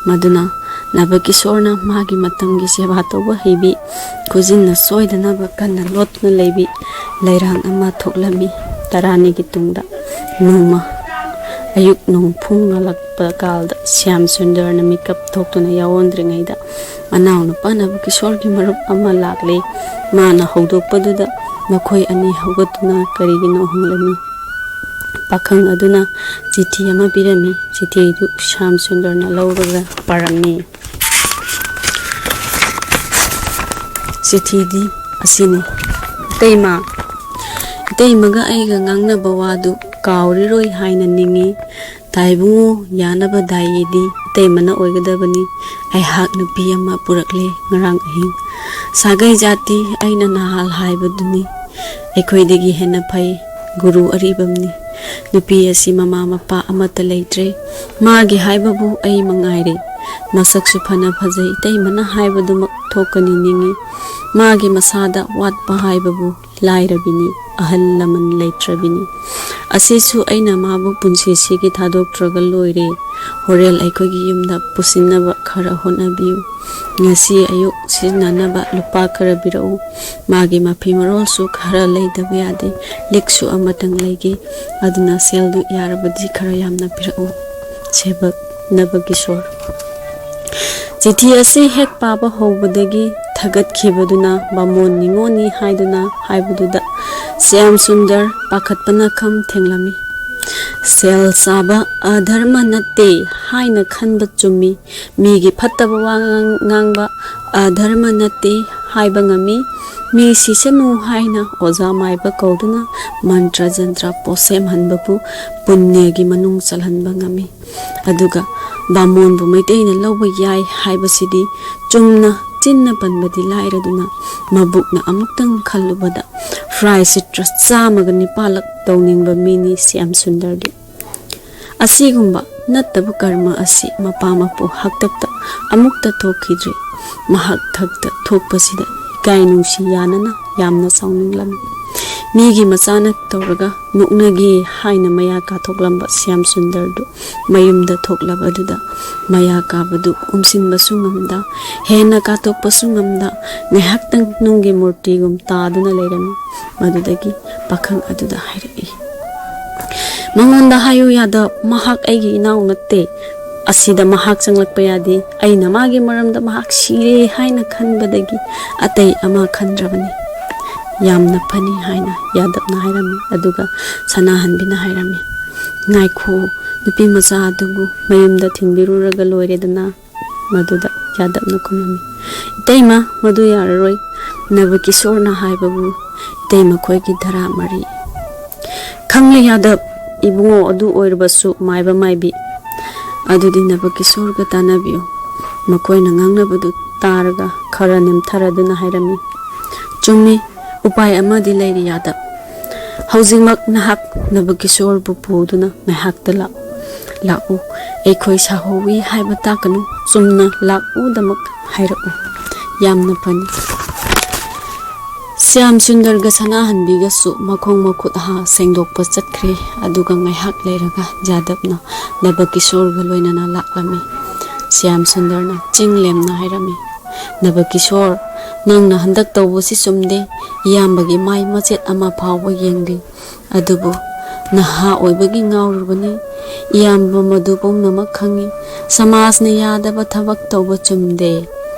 ꯃꯗꯨꯅ ꯅꯕꯀꯤꯁꯣꯔꯅ ꯃꯥꯒꯤ ꯃꯇꯝꯒꯤ ꯁꯦꯕꯥ ꯇꯧꯕ ꯍꯩꯕꯤ, ꯈꯨꯖꯤꯟꯅ ꯁꯣꯏꯗꯅꯕ ꯀꯟꯅ ꯂꯣꯠꯇꯨꯅ ꯂꯩꯕꯤ ꯂꯩꯔꯥꯡ ꯑꯃ ꯊꯣꯛꯂꯝꯃꯤ꯫ ꯇꯔꯥꯅꯤꯒꯤ ꯇꯨꯡꯗ ꯅꯣꯡꯃ ꯑꯌꯨꯛ ꯅꯣꯡꯐꯨꯡ ꯉꯥꯜꯂꯛꯄ ꯀꯥꯜꯗ ꯁ꯭ꯌꯥꯝ ꯁꯨꯟꯗꯔꯅ ꯃꯤꯀꯞ ꯊꯣꯛꯇꯨꯅ ꯌꯥꯑꯣꯟꯗ꯭ꯔꯤꯉꯩꯗ ꯃꯅꯥꯎꯅꯨꯄꯥ ꯅꯕꯀꯤꯁꯣꯔꯒꯤ ꯃꯔꯨꯞ ꯑꯃ ꯂꯥꯛꯂꯦ꯫ ꯃꯥꯅ ꯍꯧꯗꯣꯛꯄꯗꯨꯗ ꯃꯈꯣꯏ ꯑꯅꯤ ꯍꯧꯒꯠꯇꯨꯅ ꯀꯔꯤꯒꯤꯅꯣ ꯍꯪꯂꯝꯃꯤ꯫ ꯄꯥꯈꯪ ꯑꯗꯨꯅ ꯆꯤꯊꯤ ꯑꯃ ꯄꯤꯔꯝꯃꯤ꯫ ꯆꯤꯊꯤꯗꯨ ꯁ꯭ꯌꯥꯝ ꯁꯨꯟꯗꯔꯅ ꯂꯧꯔꯒ ꯄꯥꯔꯝꯃꯤ꯫ ꯆꯤꯊꯤꯗꯤ ꯑꯁꯤꯅꯤ: "ꯏꯇꯩꯃ, ꯏꯇꯩꯃꯒ ꯑꯩꯒ ꯉꯥꯡꯅꯕ ꯋꯥꯗꯨ ꯀꯥꯎꯔꯤꯔꯣꯏ ꯍꯥꯏꯅ ꯅꯤꯡꯏ꯫ ꯇꯥꯏꯕꯨꯡꯉꯣ ꯌꯥꯅꯕ ꯗꯥꯏꯌꯦꯗꯤ ꯏꯇꯩꯃꯅ ꯑꯣꯏꯒꯗꯕꯅꯤ꯫ ꯑꯩꯍꯥꯛ ꯅꯨꯄꯤ ꯑꯃ ꯄꯨꯔꯛꯂꯦ ꯉꯔꯥꯡ ꯑꯍꯤꯡ꯫ ꯁꯥꯒꯩ ꯖꯥꯇꯤ ꯑꯩꯅ ꯅꯍꯥꯜ ꯍꯥꯏꯕꯗꯨꯅꯤ꯫ ꯑꯩꯈꯣꯏꯗꯒꯤ ꯍꯦꯟꯅ ꯐꯩ ꯒꯨꯔꯨ ꯑꯔꯤꯕꯝꯅꯤ꯫ ꯅꯨꯄꯤ ꯑꯁꯤ ꯃꯃꯥ ꯃꯄꯥ ꯑꯃꯠꯇ ꯂꯩꯇ꯭ꯔꯦ꯫ ꯃꯥꯒꯤ ꯍꯥꯏꯕꯕꯨ ꯑꯩ ꯃꯉꯥꯏꯔꯦ꯫ ꯃꯁꯛꯁꯨ ꯐꯅ ꯐꯖꯩ, ꯏꯇꯩꯃꯅ ꯍꯥꯏꯕꯗꯨꯃꯛ ꯊꯣꯛꯀꯅꯤ ꯅꯤꯡꯏ꯫ ꯃꯥꯒꯤ ꯃꯁꯥꯗ ꯋꯥꯠꯄ ꯍꯥꯏꯕꯕꯨ ꯂꯥꯏꯔꯕꯤꯅꯤ, ꯑꯍꯜ ꯂꯃꯟ ꯂꯩꯇ꯭ꯔꯕꯤꯅꯤ꯫ ꯑꯁꯤꯁꯨ ꯑꯩꯅ ꯃꯥꯕꯨ ꯄꯨꯟꯁꯤꯁꯤꯒꯤ ꯊꯥꯗꯣꯛꯇ꯭ꯔꯒ ꯂꯣꯏꯔꯦ꯫ ꯍꯣꯔꯦꯟ ꯑꯩꯈꯣꯏꯒꯤ ꯌꯨꯝꯗ ꯄꯨꯁꯤꯟꯅꯕ ꯈꯔ ꯍꯣꯠꯅꯕꯤꯌꯨ꯫ ꯉꯁꯤ ꯑꯌꯨꯛ ꯁꯤꯖꯤꯟꯅꯅꯕ ꯂꯨꯄꯥ ꯈꯔ ꯄꯤꯔꯛꯎ꯫ ꯃꯥꯒꯤ ꯃꯐꯤ ꯃꯔꯣꯜꯁꯨ ꯈꯔ ꯂꯩꯗꯕ ꯌꯥꯗꯦ꯫ ꯂꯤꯛꯁꯨ ꯑꯃꯇꯪ ꯂꯩꯒꯦ꯫ ꯑꯗꯨꯅ ꯁꯦꯜꯗꯨ ꯌꯥꯔꯕꯗꯤ ꯈꯔ ꯌꯥꯝꯅ ꯄꯤꯔꯛꯎ꯫ ꯁꯦꯕꯛ ꯅꯕꯀꯤꯁꯣꯔ꯫ ꯆꯤꯊꯤ ꯑꯁꯤ ꯍꯦꯛ ꯄꯥꯕ ꯍꯧꯕꯗꯒꯤ ꯊꯥꯒꯠꯈꯤꯕꯗꯨꯅ ꯕꯥꯃꯣꯟ ꯅꯤꯉꯣꯜꯅꯤ ꯍꯥꯏꯗꯨꯅ ꯍꯥꯏꯕꯗꯨꯗ ꯁ꯭ꯌꯥꯝ ꯁꯨꯟꯗꯔ ꯄꯥꯈꯠꯄꯅ ꯈꯝ ꯊꯦꯡꯂꯝꯃꯤ꯫ ꯁꯦꯜ ꯆꯥꯕ ꯑꯙꯔꯃ ꯅꯠꯇꯦ ꯍꯥꯏꯅ ꯈꯟꯕ ꯆꯨꯝꯃꯤ꯫ ꯃꯤꯒꯤ ꯐꯠꯇꯕ ꯋꯥ ꯉꯥꯡ-, ꯉꯥꯡꯕ ꯑꯙꯔꯃ ꯅꯠꯇꯦ ꯍꯥꯏꯕ ꯉꯝꯃꯤ꯫ ꯃꯤ ꯁꯤꯁꯅꯨ ꯍꯥꯏꯅ ꯑꯣꯖꯥ ꯃꯥꯏꯕ ꯀꯧꯗꯨꯅ ꯃꯟꯇ꯭ꯔ ꯖꯟꯇ꯭ꯔ ꯄꯣꯠꯁꯦꯝꯍꯟꯕꯕꯨ ꯄꯨꯅ꯭ꯌꯒꯤ ꯃꯅꯨꯡ ꯆꯜꯍꯟꯕ ꯉꯝꯃꯤ꯫ ꯑꯗꯨꯒ ꯕꯥꯃꯣꯟꯕꯨ ꯃꯩꯇꯩꯅ ꯂꯧꯕ ꯌꯥꯏ ꯍꯥꯏꯕꯁꯤꯗꯤ ꯆꯨꯝꯅ ꯆꯤꯟꯅ ꯄꯟꯕꯗꯤ ꯂꯥꯏꯔꯗꯨꯅ ꯃꯕꯨꯛꯅ ꯑꯃꯨꯛꯇꯪ ꯈꯜꯂꯨꯕꯗ ꯐ꯭ꯔꯥꯏ ꯁꯤꯇ꯭ꯔ ꯆꯥꯝꯃꯒ ꯅꯤꯄꯥꯜꯂꯛ ꯇꯧꯅꯤꯡꯕ ꯃꯤꯅꯤ ꯁ꯭ꯌꯥꯝ ꯁꯨꯟꯗꯔꯗꯤ꯫ ꯑꯁꯤꯒꯨꯝꯕ ꯅꯠꯇꯕ ꯀꯔꯃ ꯑꯁꯤ ꯃꯄꯥ ꯃꯄꯨ ꯍꯥꯛꯇꯛꯇ ꯑꯃꯨꯛꯇ ꯊꯣꯛꯈꯤꯗ꯭ꯔꯤ꯫ ꯃꯍꯥꯛ ꯊꯛꯇ ꯊꯣꯛꯄꯁꯤꯗ ꯏꯀꯥꯏ ꯅꯨꯡꯁꯤ ꯌꯥꯅꯅ ꯌꯥꯝꯅ ꯁꯥꯎꯅꯤꯡꯂꯝꯃꯤ꯫ ꯃꯤꯒꯤ ꯃꯆꯥꯅ ꯇꯧꯔꯒ ꯅꯣꯛꯅꯒꯦ ꯍꯥꯏꯅ ꯃꯌꯥ ꯀꯥꯊꯣꯛꯂꯝꯕ ꯁ꯭ꯌꯥꯝ ꯁꯨꯟꯗꯔꯗꯨ ꯃꯌꯨꯝꯗ ꯊꯣꯛꯂꯕꯗꯨꯗ ꯃꯌꯥ ꯀꯥꯕꯗꯨ ꯎꯝꯁꯤꯟꯕꯁꯨ ꯉꯝꯗ, ꯍꯦꯟꯅ ꯀꯥꯊꯣꯛꯄꯁꯨ ꯉꯝꯗ ꯉꯥꯏꯍꯥꯛꯇꯪ ꯅꯨꯡꯒꯤ ꯃꯨꯔꯇꯤꯒꯨꯝ ꯇꯥꯗꯨꯅ ꯂꯩꯔꯝꯃꯤ꯫ ꯃꯗꯨꯗꯒꯤ ꯄꯥꯈꯪ ꯑꯗꯨꯗ ꯍꯥꯏꯔꯛꯏ, "ꯃꯉꯣꯟꯗ ꯍꯥꯏꯌꯨ ꯌꯥꯗꯕ, ꯃꯍꯥꯛ ꯑꯩꯒꯤ ꯏꯅꯥꯎ ꯅꯠꯇꯦ꯫ ꯑꯁꯤꯗ ꯃꯍꯥꯛ ꯆꯪꯂꯛꯄ ꯌꯥꯗꯦ꯫ ꯑꯩꯅ ꯃꯥꯒꯤ ꯃꯔꯝꯗ ꯃꯍꯥꯛ ꯁꯤꯔꯦ ꯍꯥꯏꯅ ꯈꯟꯕꯗꯒꯤ ꯑꯇꯩ ꯑꯃ ꯈꯟꯗ꯭ꯔꯕꯅꯤ꯫" "ꯌꯥꯝꯅ ꯐꯅꯤ," ꯍꯥꯏꯅ ꯌꯥꯗꯕꯅ ꯍꯥꯏꯔꯝꯃꯤ꯫ ꯑꯗꯨꯒ ꯁꯅꯥꯍꯟꯕꯤꯅ ꯍꯥꯏꯔꯝꯃꯤ, "ꯉꯥꯏꯈꯣ, ꯅꯨꯄꯤ ꯃꯆꯥ ꯑꯗꯨꯕꯨ ꯃꯌꯨꯝꯗ ꯊꯤꯟꯕꯤꯔꯨꯔꯒ ꯂꯣꯏꯔꯦꯗꯅ꯫" ꯃꯗꯨꯗ ꯌꯥꯗꯕꯅ ꯈꯨꯝꯂꯝꯃꯤ, "ꯏꯇꯩꯃ, ꯃꯗꯨ ꯌꯥꯔꯔꯣꯏ꯫ ꯅꯕꯀꯤꯁꯣꯔꯅ ꯍꯥꯏꯕꯕꯨ ꯏꯇꯩꯃꯈꯣꯏꯒꯤ ꯙꯔꯥ ꯃꯔꯤ꯫" "ꯈꯪꯂꯦ ꯌꯥꯗꯕ, ꯏꯕꯨꯡꯉꯣ ꯑꯗꯨ ꯑꯣꯏꯔꯕꯁꯨ ꯃꯥꯏꯕ ꯃꯥꯏꯕꯤ, ꯑꯗꯨꯗꯤ ꯅꯕꯀꯤꯁꯣꯔꯒ ꯇꯥꯟꯅꯕꯤꯌꯨ꯫" ꯃꯈꯣꯏꯅ ꯉꯥꯡꯅꯕꯗꯨ ꯇꯥꯔꯒ ꯈꯔ ꯅꯦꯝꯊꯔꯗꯨꯅ ꯍꯥꯏꯔꯝꯃꯤ, "ꯆꯨꯝꯃꯤ, ꯎꯄꯥꯏ ꯑꯃꯗꯤ ꯂꯩꯔꯤ ꯌꯥꯗꯕ꯫ ꯍꯧꯖꯤꯛꯃꯛ ꯅꯍꯥꯛ ꯅꯕꯀꯤꯁꯣꯔꯕꯨ ꯄꯨꯗꯨꯅ ꯉꯥꯏꯍꯥꯛꯇ ꯂꯥꯛꯎ꯫ ꯂꯥꯛꯎ, ꯑꯩꯈꯣꯏ ꯁꯥꯍꯧꯋꯤ ꯍꯥꯏꯕ ꯇꯥꯛꯀꯅꯨ, ꯆꯨꯝꯅ ꯂꯥꯛꯎꯗꯃꯛ ꯍꯥꯏꯔꯛꯎ꯫" ꯌꯥꯝꯅ ꯐꯅꯤ꯫ ꯁ꯭ꯌꯥꯝ ꯁꯨꯟꯗꯔꯒ ꯁꯅꯥꯍꯟꯕꯤꯒꯁꯨ ꯃꯈꯣꯡ ꯃꯈꯨꯠ ꯍꯥ ꯁꯦꯡꯗꯣꯛꯄ ꯆꯠꯈ꯭ꯔꯦ꯫ ꯑꯗꯨꯒ ꯉꯥꯏꯍꯥꯛ ꯂꯩꯔꯒ ꯌꯥꯗꯕꯅ ꯅꯕꯀꯤꯁꯣꯔꯒ ꯂꯣꯏꯅꯅ ꯂꯥꯛꯂꯝꯃꯤ꯫ ꯁ꯭ꯌꯥꯝ ꯁꯨꯟꯗꯔꯅ ꯆꯤꯡ ꯂꯦꯝꯅ ꯍꯥꯏꯔꯝꯃꯤ, "ꯅꯕꯀꯤꯁꯣꯔ, ꯅꯪꯅ ꯍꯟꯗꯛ ꯇꯧꯕꯁꯤ ꯆꯨꯝꯗꯦ꯫ ꯏꯌꯥꯝꯕꯒꯤ ꯃꯥꯏ ꯃꯆꯦꯠ ꯑꯃ ꯐꯥꯎꯕ ꯌꯦꯡꯗꯦ꯫ ꯑꯗꯨꯕꯨ ꯅꯍꯥ ꯑꯣꯏꯕꯒꯤ ꯉꯥꯎꯔꯨꯕꯅꯤ꯫ ꯏꯌꯥꯝꯕ ꯃꯗꯨ ꯄꯨꯝꯅꯃꯛ ꯈꯪꯏ꯫ ꯁꯃꯥꯖꯅ ꯌꯥꯗꯕ ꯊꯕꯛ ꯇꯧꯕ ꯆꯨꯝꯗꯦ꯫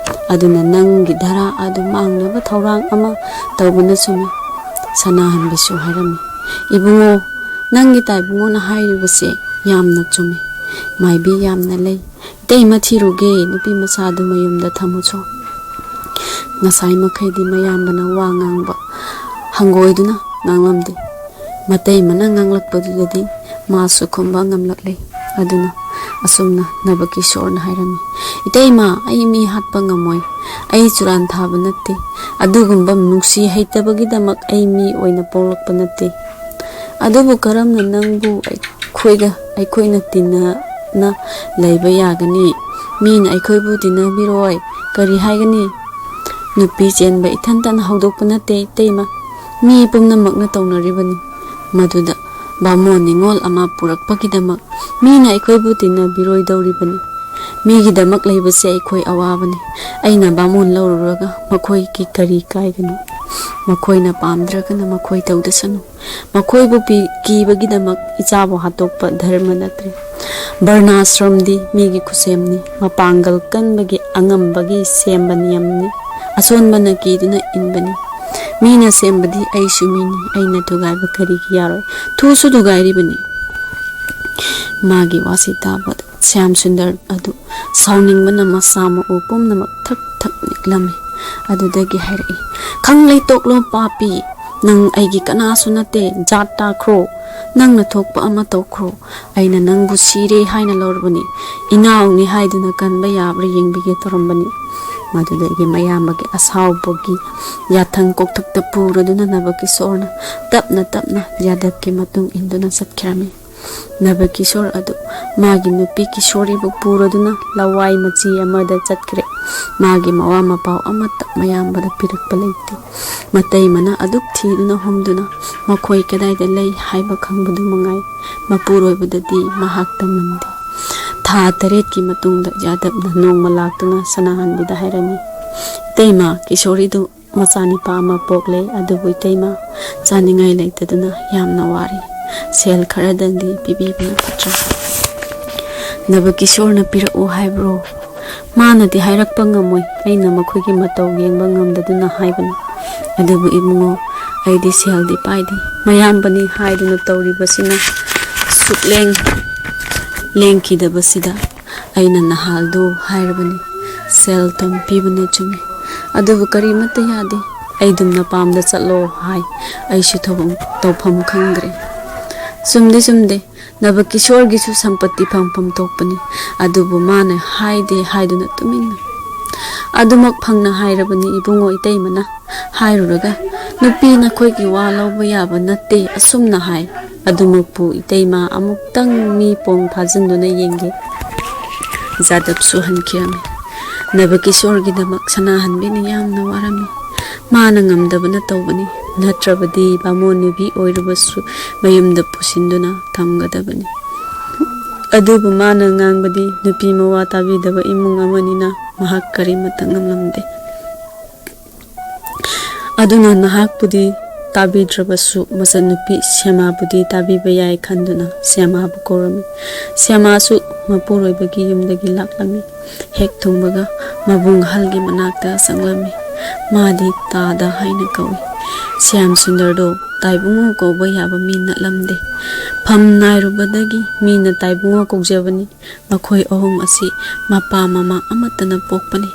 ꯑꯗꯨꯅ ꯅꯪꯒꯤ ꯙꯔꯥ ꯑꯗꯨ ꯃꯥꯡꯅꯕ ꯊꯧꯔꯥꯡ ꯑꯃ ꯇꯧꯕꯅ ꯆꯨꯝꯃꯤ꯫" ꯁꯅꯥꯍꯟꯕꯤꯁꯨ ꯍꯥꯏꯔꯝꯃꯤ, "ꯏꯕꯨꯡꯉꯣ, ꯅꯪꯒꯤ ꯇꯥꯏꯕꯨꯡꯉꯣꯅ ꯍꯥꯏꯔꯤꯕꯁꯦ ꯌꯥꯝꯅ ꯆꯨꯝꯃꯤ꯫ ꯃꯥꯏꯕꯤ ꯌꯥꯝꯅ ꯂꯩ꯫ ꯏꯇꯩꯃ ꯊꯤꯔꯨꯒꯦ, ꯅꯨꯄꯤ ꯃꯆꯥꯗꯨ ꯃꯌꯨꯝꯗ ꯊꯝꯃꯨꯆꯣ꯫" ꯉꯁꯥꯏ ꯃꯈꯩꯗꯤ ꯃꯌꯥꯝꯕꯅ ꯋꯥ ꯉꯥꯡꯕ ꯍꯪꯒꯣꯏꯗꯨꯅ ꯉꯥꯡꯂꯝꯗꯦ꯫ ꯃꯇꯩꯃꯅ ꯉꯥꯡꯂꯛꯄꯗꯨꯗꯗꯤ ꯃꯥꯁꯨ ꯈꯨꯝꯕ ꯉꯝꯂꯛꯂꯦ꯫ ꯑꯗꯨꯅ ꯑꯁꯨꯝꯅ ꯅꯕꯀꯤꯁꯣꯔꯅ ꯍꯥꯏꯔꯝꯃꯤ, "ꯏꯇꯩꯃ, ꯑꯩ ꯃꯤ ꯍꯥꯠꯄ ꯉꯝꯃꯣꯏ꯫ ꯑꯩ ꯆꯨꯔꯥꯟ ꯊꯥꯕ ꯅꯠꯇꯦ꯫ ꯑꯗꯨꯒꯨꯝꯕ ꯅꯨꯡꯁꯤ ꯍꯩꯇꯕꯒꯤꯗꯃꯛ ꯑꯩ ꯃꯤ ꯑꯣꯏꯅ ꯄꯣꯛꯂꯛꯄ ꯅꯠꯇꯦ꯫ ꯑꯗꯨꯕꯨ ꯀꯔꯝꯅ ꯅꯪꯕꯨ ꯑꯩꯈꯣꯏꯒ, ꯑꯩꯈꯣꯏꯅ ꯇꯤꯟꯅꯅ ꯂꯩꯕ ꯌꯥꯒꯅꯤ? ꯃꯤꯅ ꯑꯩꯈꯣꯏꯕꯨ ꯇꯤꯟꯅꯕꯤꯔꯣꯏ꯫ ꯀꯔꯤ ꯍꯥꯏꯒꯅꯤ? ꯅꯨꯄꯤ ꯆꯦꯟꯕ ꯏꯊꯟꯇꯅ ꯍꯧꯗꯣꯛꯄ ꯅꯠꯇꯦ, ꯏꯇꯩꯃ꯫ ꯃꯤ ꯄꯨꯝꯅꯃꯛꯅ ꯇꯧꯅꯔꯤꯕꯅꯤ꯫ ꯃꯗꯨꯗ ꯕꯥꯃꯣꯟ ꯅꯤꯉꯣꯜ ꯑꯃ ꯄꯨꯔꯛꯄꯒꯤꯗꯃꯛ ꯃꯤꯅ ꯑꯩꯈꯣꯏꯕꯨ ꯇꯤꯟꯅꯕꯤꯔꯣꯏꯗꯧꯔꯤꯕꯅꯤ꯫ ꯃꯤꯒꯤꯗꯃꯛ ꯂꯩꯕꯁꯦ ꯑꯩꯈꯣꯏ ꯑꯋꯥꯕꯅꯤ꯫ ꯑꯩꯅ ꯕꯥꯃꯣꯟ ꯂꯧꯔꯨꯔꯒ ꯃꯈꯣꯏꯒꯤ ꯀꯔꯤ ꯀꯥꯏꯒꯅꯤ? ꯃꯈꯣꯏꯅ ꯄꯥꯝꯗ꯭ꯔꯒꯅ ꯃꯈꯣꯏ ꯇꯧꯗꯁꯅꯨ꯫ ꯃꯈꯣꯏꯕꯨ ꯄꯤ-, ꯀꯤꯕꯒꯤꯗꯃꯛ ꯏꯆꯥꯕꯨ ꯍꯥꯠꯇꯣꯛꯄ ꯙꯔꯃ ꯅꯠꯇ꯭ꯔꯦ꯫ ꯕꯔꯅꯥꯁ꯭ꯔꯝꯗꯤ ꯃꯤꯒꯤ ꯈꯨꯠꯁꯦꯝꯅꯤ꯫ ꯃꯄꯥꯡꯒꯜ ꯀꯟꯕꯒꯤ ꯑꯉꯝꯕꯒꯤ ꯁꯦꯝꯕ ꯅꯤꯌꯝꯅꯤ꯫ ꯑꯁꯣꯟꯕꯅ ꯀꯤꯗꯨꯅ ꯏꯟꯕꯅꯤ꯫ ꯃꯤꯅ ꯁꯦꯝꯕꯗꯤ ꯑꯩꯁꯨ ꯃꯤꯅꯤ꯫ ꯑꯩꯅ ꯊꯨꯒꯥꯏꯕ ꯀꯔꯤꯒꯤ ꯌꯥꯔꯣꯏ? ꯊꯨꯁꯨ ꯊꯨꯒꯥꯏꯔꯤꯕꯅꯤ꯫" ꯃꯥꯒꯤ ꯋꯥꯁꯤ ꯇꯥꯕꯗ ꯁ꯭ꯌꯥꯝ ꯁꯨꯟꯗꯔ ꯑꯗꯨ ꯁꯥꯎꯅꯤꯡꯕꯅ ꯃꯁꯥ ꯃꯎ ꯄꯨꯝꯅꯃꯛ ꯊꯛ ꯊꯛ ꯅꯤꯛꯂꯝꯃꯤ꯫ ꯑꯗꯨꯗꯒꯤ ꯍꯥꯏꯔꯛꯏ, "ꯈꯪꯂꯩ ꯇꯣꯛꯂꯣ ꯄꯥꯄꯤ, ꯅꯪ ꯑꯩꯒꯤ ꯀꯅꯥꯁꯨ ꯅꯠꯇꯦ, ꯖꯥꯠ ꯇꯥꯈ꯭ꯔꯣ, ꯅꯪꯅ ꯊꯣꯛꯄ ꯑꯃ ꯇꯧꯈ꯭ꯔꯣ꯫ ꯑꯩꯅ ꯅꯪꯕꯨ ꯁꯤꯔꯦ ꯍꯥꯏꯅ ꯂꯧꯔꯕꯅꯤ, ꯏꯅꯥꯎꯅꯤ ꯍꯥꯏꯗꯨꯅ ꯀꯟꯕ ꯌꯥꯕ꯭ꯔꯥ ꯌꯦꯡꯕꯤꯒꯦ ꯇꯧꯔꯝꯕꯅꯤ꯫" ꯃꯗꯨꯗꯒꯤ ꯃꯌꯥꯝꯕꯒꯤ ꯑꯁꯥꯎꯕꯒꯤ ꯌꯥꯊꯪ ꯀꯣꯛꯊꯛꯇ ꯄꯨꯔꯗꯨꯅ ꯅꯕꯀꯤꯁꯣꯔꯅ ꯇꯞꯅ ꯇꯞꯅ ꯌꯥꯗꯕꯀꯤ ꯃꯇꯨꯡ ꯏꯟꯗꯨꯅ ꯆꯠꯈꯤꯔꯝꯃꯤ꯫ ꯅꯕꯀꯤꯁꯣꯔ ꯑꯗꯨ ꯃꯥꯒꯤ ꯅꯨꯄꯤ ꯀꯤꯁꯣꯔꯤꯕꯨ ꯄꯨꯔꯗꯨꯅ ꯂꯋꯥꯏ ꯃꯆꯤ ꯑꯃꯗ ꯆꯠꯈ꯭ꯔꯦ꯫ ꯃꯥꯒꯤ ꯃꯋꯥ ꯃꯄꯥꯎ ꯑꯃꯠꯇ ꯃꯌꯥꯝꯕꯗ ꯄꯤꯔꯛꯄ ꯂꯩꯇꯦ꯫ ꯃꯇꯩꯃꯅ ꯑꯗꯨꯛ ꯊꯤꯗꯨꯅ ꯍꯨꯝꯗꯨꯅ ꯃꯈꯣꯏ ꯀꯗꯥꯏꯗ ꯂꯩ ꯍꯥꯏꯕ ꯈꯪꯕꯗꯨ ꯃꯉꯥꯏ꯫ ꯃꯄꯨꯔꯣꯏꯕꯗꯗꯤ ꯃꯍꯥꯛ ꯇꯝꯂꯝꯗꯦ꯫ ꯊꯥ ꯇꯔꯦꯠꯀꯤ ꯃꯇꯨꯡꯗ ꯌꯥꯗꯕꯅ ꯅꯣꯡꯃ ꯂꯥꯛꯇꯨꯅ ꯁꯅꯥꯍꯟꯕꯤꯗ ꯍꯥꯏꯔꯝꯃꯤ, "ꯏꯇꯩꯃ, ꯀꯤꯁꯣꯔꯤꯗꯨ ꯃꯆꯥꯅꯤꯄꯥ ꯑꯃ ꯄꯣꯛꯂꯦ, ꯑꯗꯨꯕꯨ ꯏꯇꯩꯃ, ꯆꯥꯅꯤꯡꯉꯥꯏ ꯂꯩꯇꯗꯨꯅ ꯌꯥꯝꯅ ꯋꯥꯔꯤ꯫ ꯁꯦꯜ ꯈꯔꯗꯪꯗꯤ ꯄꯤꯕꯤꯕꯅ ꯐꯠꯇ꯭ꯔꯥ?" "ꯅꯕ ꯀꯤꯁꯣꯔꯅ ꯄꯤꯔꯛꯎ ꯍꯥꯏꯕ꯭ꯔꯣ?" "ꯃꯥꯅꯗꯤ ꯍꯥꯏꯔꯛꯄ ꯉꯝꯃꯣꯏ, ꯑꯩꯅ ꯃꯈꯣꯏꯒꯤ ꯃꯇꯧ ꯌꯦꯡꯕ ꯉꯝꯗꯗꯨꯅ ꯍꯥꯏꯕꯅꯤ꯫ ꯑꯗꯨꯕꯨ ꯏꯕꯨꯡꯉꯣ, ꯑꯩꯗꯤ ꯁꯦꯜꯗꯤ ꯄꯥꯏꯗꯦ꯫ ꯃꯌꯥꯝꯕꯅꯤ ꯍꯥꯏꯗꯨꯅ ꯇꯧꯔꯤꯕꯁꯤꯅ ꯁꯨꯛꯂꯦꯡ ꯂꯦꯡꯈꯤꯗꯕꯁꯤꯗ ꯑꯩꯅ ꯅꯍꯥꯜꯗꯨ ꯍꯥꯏꯔꯕꯅꯤ꯫ ꯁꯦꯜ ꯊꯨꯝ ꯄꯤꯕꯅ ꯆꯨꯝꯃꯤ, ꯑꯗꯨꯕꯨ ꯀꯔꯤꯃꯠꯇ ꯌꯥꯗꯦ꯫ ꯑꯩꯗꯨꯝ ꯅꯄꯥꯝꯗ ꯆꯠꯂꯣ ꯍꯥꯏ꯫ ꯑꯩꯁꯨ ꯊꯧꯐꯝ, ꯇꯧꯐꯝ ꯈꯪꯗ꯭ꯔꯦ꯫ ꯆꯨꯝꯗꯤ ꯆꯨꯝꯗꯦ, ꯅꯕ ꯀꯤꯁꯣꯔꯒꯤꯁꯨ ꯁꯝꯄꯇꯤ ꯐꯪꯐꯝ ꯊꯣꯛꯄꯅꯤ, ꯑꯗꯨꯕꯨ ꯃꯥꯅ ꯍꯥꯏꯗꯦ ꯍꯥꯏꯗꯨꯅ ꯇꯨꯃꯤꯟꯅ꯫ ꯑꯗꯨꯃꯛ ꯐꯪꯅ ꯍꯥꯏꯔꯕꯅꯤ ꯏꯕꯨꯡꯉꯣ ꯏꯇꯩꯃꯅ꯫ ꯍꯥꯏꯔꯨꯔꯒ, "ꯅꯨꯄꯤ ꯅꯈꯣꯏꯒꯤ ꯋꯥ ꯂꯧꯕ ꯌꯥꯕ ꯅꯠꯇꯦ," ꯑꯁꯨꯝꯅ ꯍꯥꯏ꯫ ꯑꯗꯨꯃꯛꯄꯨ ꯏꯇꯩꯃ ꯑꯃꯨꯛꯇꯪ ꯃꯤ ꯄꯣꯡ ꯐꯥꯖꯤꯟꯗꯨꯅ ꯌꯦꯡꯒꯦ꯫ ꯖꯥꯗꯕꯁꯨ ꯍꯟꯈꯤꯔꯝꯃꯤ꯫ ꯅꯕ ꯀꯤꯁꯣꯔꯒꯤꯗꯃꯛ ꯁꯅꯥꯍꯟꯕꯤꯅ ꯌꯥꯝꯅ ꯋꯥꯔꯝꯃꯤ꯫ ꯃꯥꯅ ꯉꯝꯗꯕꯅ ꯇꯧꯕꯅꯤ, ꯅꯠꯇ꯭ꯔꯕꯗꯤ ꯕꯥꯃꯣꯟ ꯅꯨꯄꯤ ꯑꯣꯏꯔꯕꯁꯨ ꯃꯌꯨꯝꯗ ꯄꯨꯁꯤꯟꯗꯨꯅ ꯊꯝꯒꯗꯕꯅꯤ꯫ ꯑꯗꯨꯕꯨ ꯃꯥꯅ ꯉꯥꯡꯕꯗꯤ ꯅꯨꯄꯤ ꯃꯋꯥ ꯇꯥꯕꯤꯗꯕ ꯏꯃꯨꯡ ꯑꯃꯅꯤꯅ ꯃꯍꯥꯛ ꯀꯔꯤꯃꯠꯇ ꯉꯝꯂꯝꯗꯦ꯫ ꯑꯗꯨꯅ ꯅꯍꯥꯛꯄꯨꯗꯤ ꯇꯥꯕꯤꯗ꯭ꯔꯕꯁꯨ ꯃꯆꯟꯅꯨꯄꯤ ꯁ꯭ꯌꯥꯃꯥꯕꯨꯗꯤ ꯇꯥꯕꯤꯕ ꯌꯥꯏ ꯈꯟꯗꯨꯅ ꯁ꯭ꯌꯥꯃꯥꯕꯨ ꯀꯧꯔꯝꯃꯤ꯫ ꯁ꯭ꯌꯥꯃꯥꯁꯨ ꯃꯄꯨꯔꯣꯏꯕꯒꯤ ꯌꯨꯝꯗꯒꯤ ꯂꯥꯛꯂꯝꯃꯤ꯫ ꯍꯦꯛ ꯊꯨꯡꯕꯒ ꯃꯕꯨꯡ ꯑꯍꯜꯒꯤ ꯃꯅꯥꯛꯇ ꯆꯪꯂꯝꯃꯤ꯫ ꯃꯥꯗꯤ ꯇꯥꯗ ꯍꯥꯏꯅ ꯀꯧꯏ꯫ ꯁ꯭ꯌꯥꯝ ꯁꯨꯟꯗꯔꯗꯣ ꯇꯥꯏꯕꯨꯡꯉꯣ ꯀꯧꯕ ꯌꯥꯕ ꯃꯤ ꯅꯠꯂꯝꯗꯦ꯫ ꯐꯝ ꯅꯥꯏꯔꯨꯕꯗꯒꯤ ꯃꯤꯅ ꯇꯥꯏꯕꯨꯡꯉꯣ ꯀꯧꯖꯕꯅꯤ꯫ ꯃꯈꯣꯏ ꯑꯍꯨꯝ ꯑꯁꯤ ꯃꯄꯥ ꯃꯃꯥ ꯑꯃꯠꯇꯅ ꯄꯣꯛꯄꯅꯤ꯫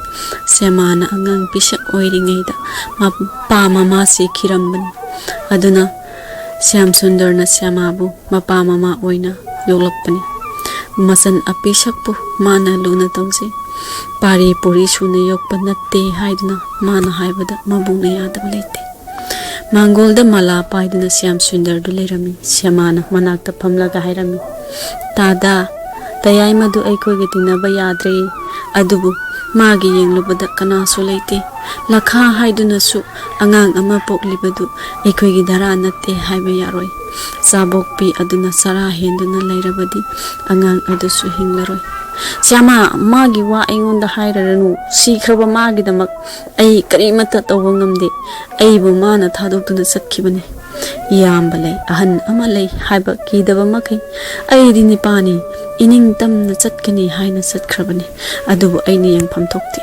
ꯁ꯭ꯌꯥꯃꯥꯅ ꯑꯉꯥꯡ ꯄꯤꯁꯛ ꯑꯣꯏꯔꯤꯉꯩꯗ ꯃꯄꯥ ꯃꯃꯥ ꯁꯤꯈꯤꯔꯝꯕꯅꯤ꯫ ꯑꯗꯨꯅ ꯁ꯭ꯌꯥꯝ ꯁꯨꯟꯗꯔꯅ ꯁ꯭ꯌꯥꯃꯥꯕꯨ ꯃꯄꯥ ꯃꯃꯥ ꯑꯣꯏꯅ ꯌꯣꯛꯂꯛꯄꯅꯤ꯫ ꯃꯆꯟ ꯑꯄꯤꯁꯛꯄꯨ ꯃꯥꯅ ꯂꯨꯅ ꯇꯧꯖꯩ꯫ ꯄꯥꯔꯤ ꯄꯨꯔꯤ ꯁꯨꯅ ꯌꯣꯛꯄ ꯅꯠꯇꯦ ꯍꯥꯏꯗꯨꯅ ꯃꯥꯅ ꯍꯥꯏꯕꯗ ꯃꯕꯨꯡꯅ ꯌꯥꯗꯕ ꯂꯩꯇꯦ꯫ ꯃꯥꯡꯒꯣꯜꯗ ꯃꯂꯥ ꯄꯥꯏꯗꯨꯅ ꯁ꯭ꯌꯥꯝ ꯁꯨꯟꯗꯔꯗꯨ ꯂꯩꯔꯝꯃꯤ꯫ ꯁ꯭ꯌꯥꯃꯥꯅ ꯃꯅꯥꯛꯇ ꯐꯝꯂꯒ ꯍꯥꯏꯔꯝꯃꯤ, "ꯇꯥꯗꯥ, ꯇꯌꯥꯏꯃꯗꯨ ꯑꯩꯈꯣꯏꯒ ꯇꯤꯟꯅꯕ ꯌꯥꯗ꯭ꯔꯦ꯫ ꯑꯗꯨꯕꯨ ꯃꯥꯒꯤ ꯌꯦꯡꯂꯨꯕꯗ ꯀꯅꯥꯁꯨ ꯂꯩꯇꯦ꯫ ꯂꯈꯥ ꯍꯥꯏꯗꯨꯅꯁꯨ ꯑꯉꯥꯡ ꯑꯃ ꯄꯣꯛꯂꯤꯕꯗꯨ ꯑꯩꯈꯣꯏꯒꯤ ꯙꯔꯥ ꯅꯠꯇꯦ ꯍꯥꯏꯕ ꯌꯥꯔꯣꯏ꯫ ꯆꯥꯕꯣꯛꯄꯤ ꯑꯗꯨꯅ ꯆꯔꯥ ꯍꯦꯟꯗꯨꯅ ꯂꯩꯔꯕꯗꯤ ꯑꯉꯥꯡ ꯑꯗꯨꯁꯨ ꯍꯤꯡꯂꯔꯣꯏ꯫ "ꯁ꯭ꯌꯥꯃꯥ, ꯃꯥꯒꯤ ꯋꯥ ꯑꯩꯉꯣꯟꯗ ꯍꯥꯏꯔꯔꯅꯨ꯫ ꯁꯤꯈ꯭ꯔꯕ ꯃꯥꯒꯤꯗꯃꯛ ꯑꯩ ꯀꯔꯤꯃꯠꯇ ꯇꯧꯕ ꯉꯝꯗꯦ꯫ ꯑꯩꯕꯨ ꯃꯥꯅ ꯊꯥꯗꯣꯛꯇꯨꯅ ꯆꯠꯈꯤꯕꯅꯤ꯫ ꯏꯌꯥꯝꯕ ꯂꯩ, ꯑꯍꯟ ꯑꯃ ꯂꯩ ꯍꯥꯏꯕ ꯀꯤꯗꯕ ꯃꯈꯩ ꯑꯩꯗꯤ ꯅꯤꯄꯥꯅꯤ, ꯏꯅꯤꯡ ꯇꯝꯅ ꯆꯠꯀꯅꯤ ꯍꯥꯏꯅ ꯆꯠꯈ꯭ꯔꯕꯅꯤ꯫ ꯑꯗꯨꯕꯨ ꯑꯩꯅ ꯌꯦꯡꯐꯝ ꯊꯣꯛꯇꯦ꯫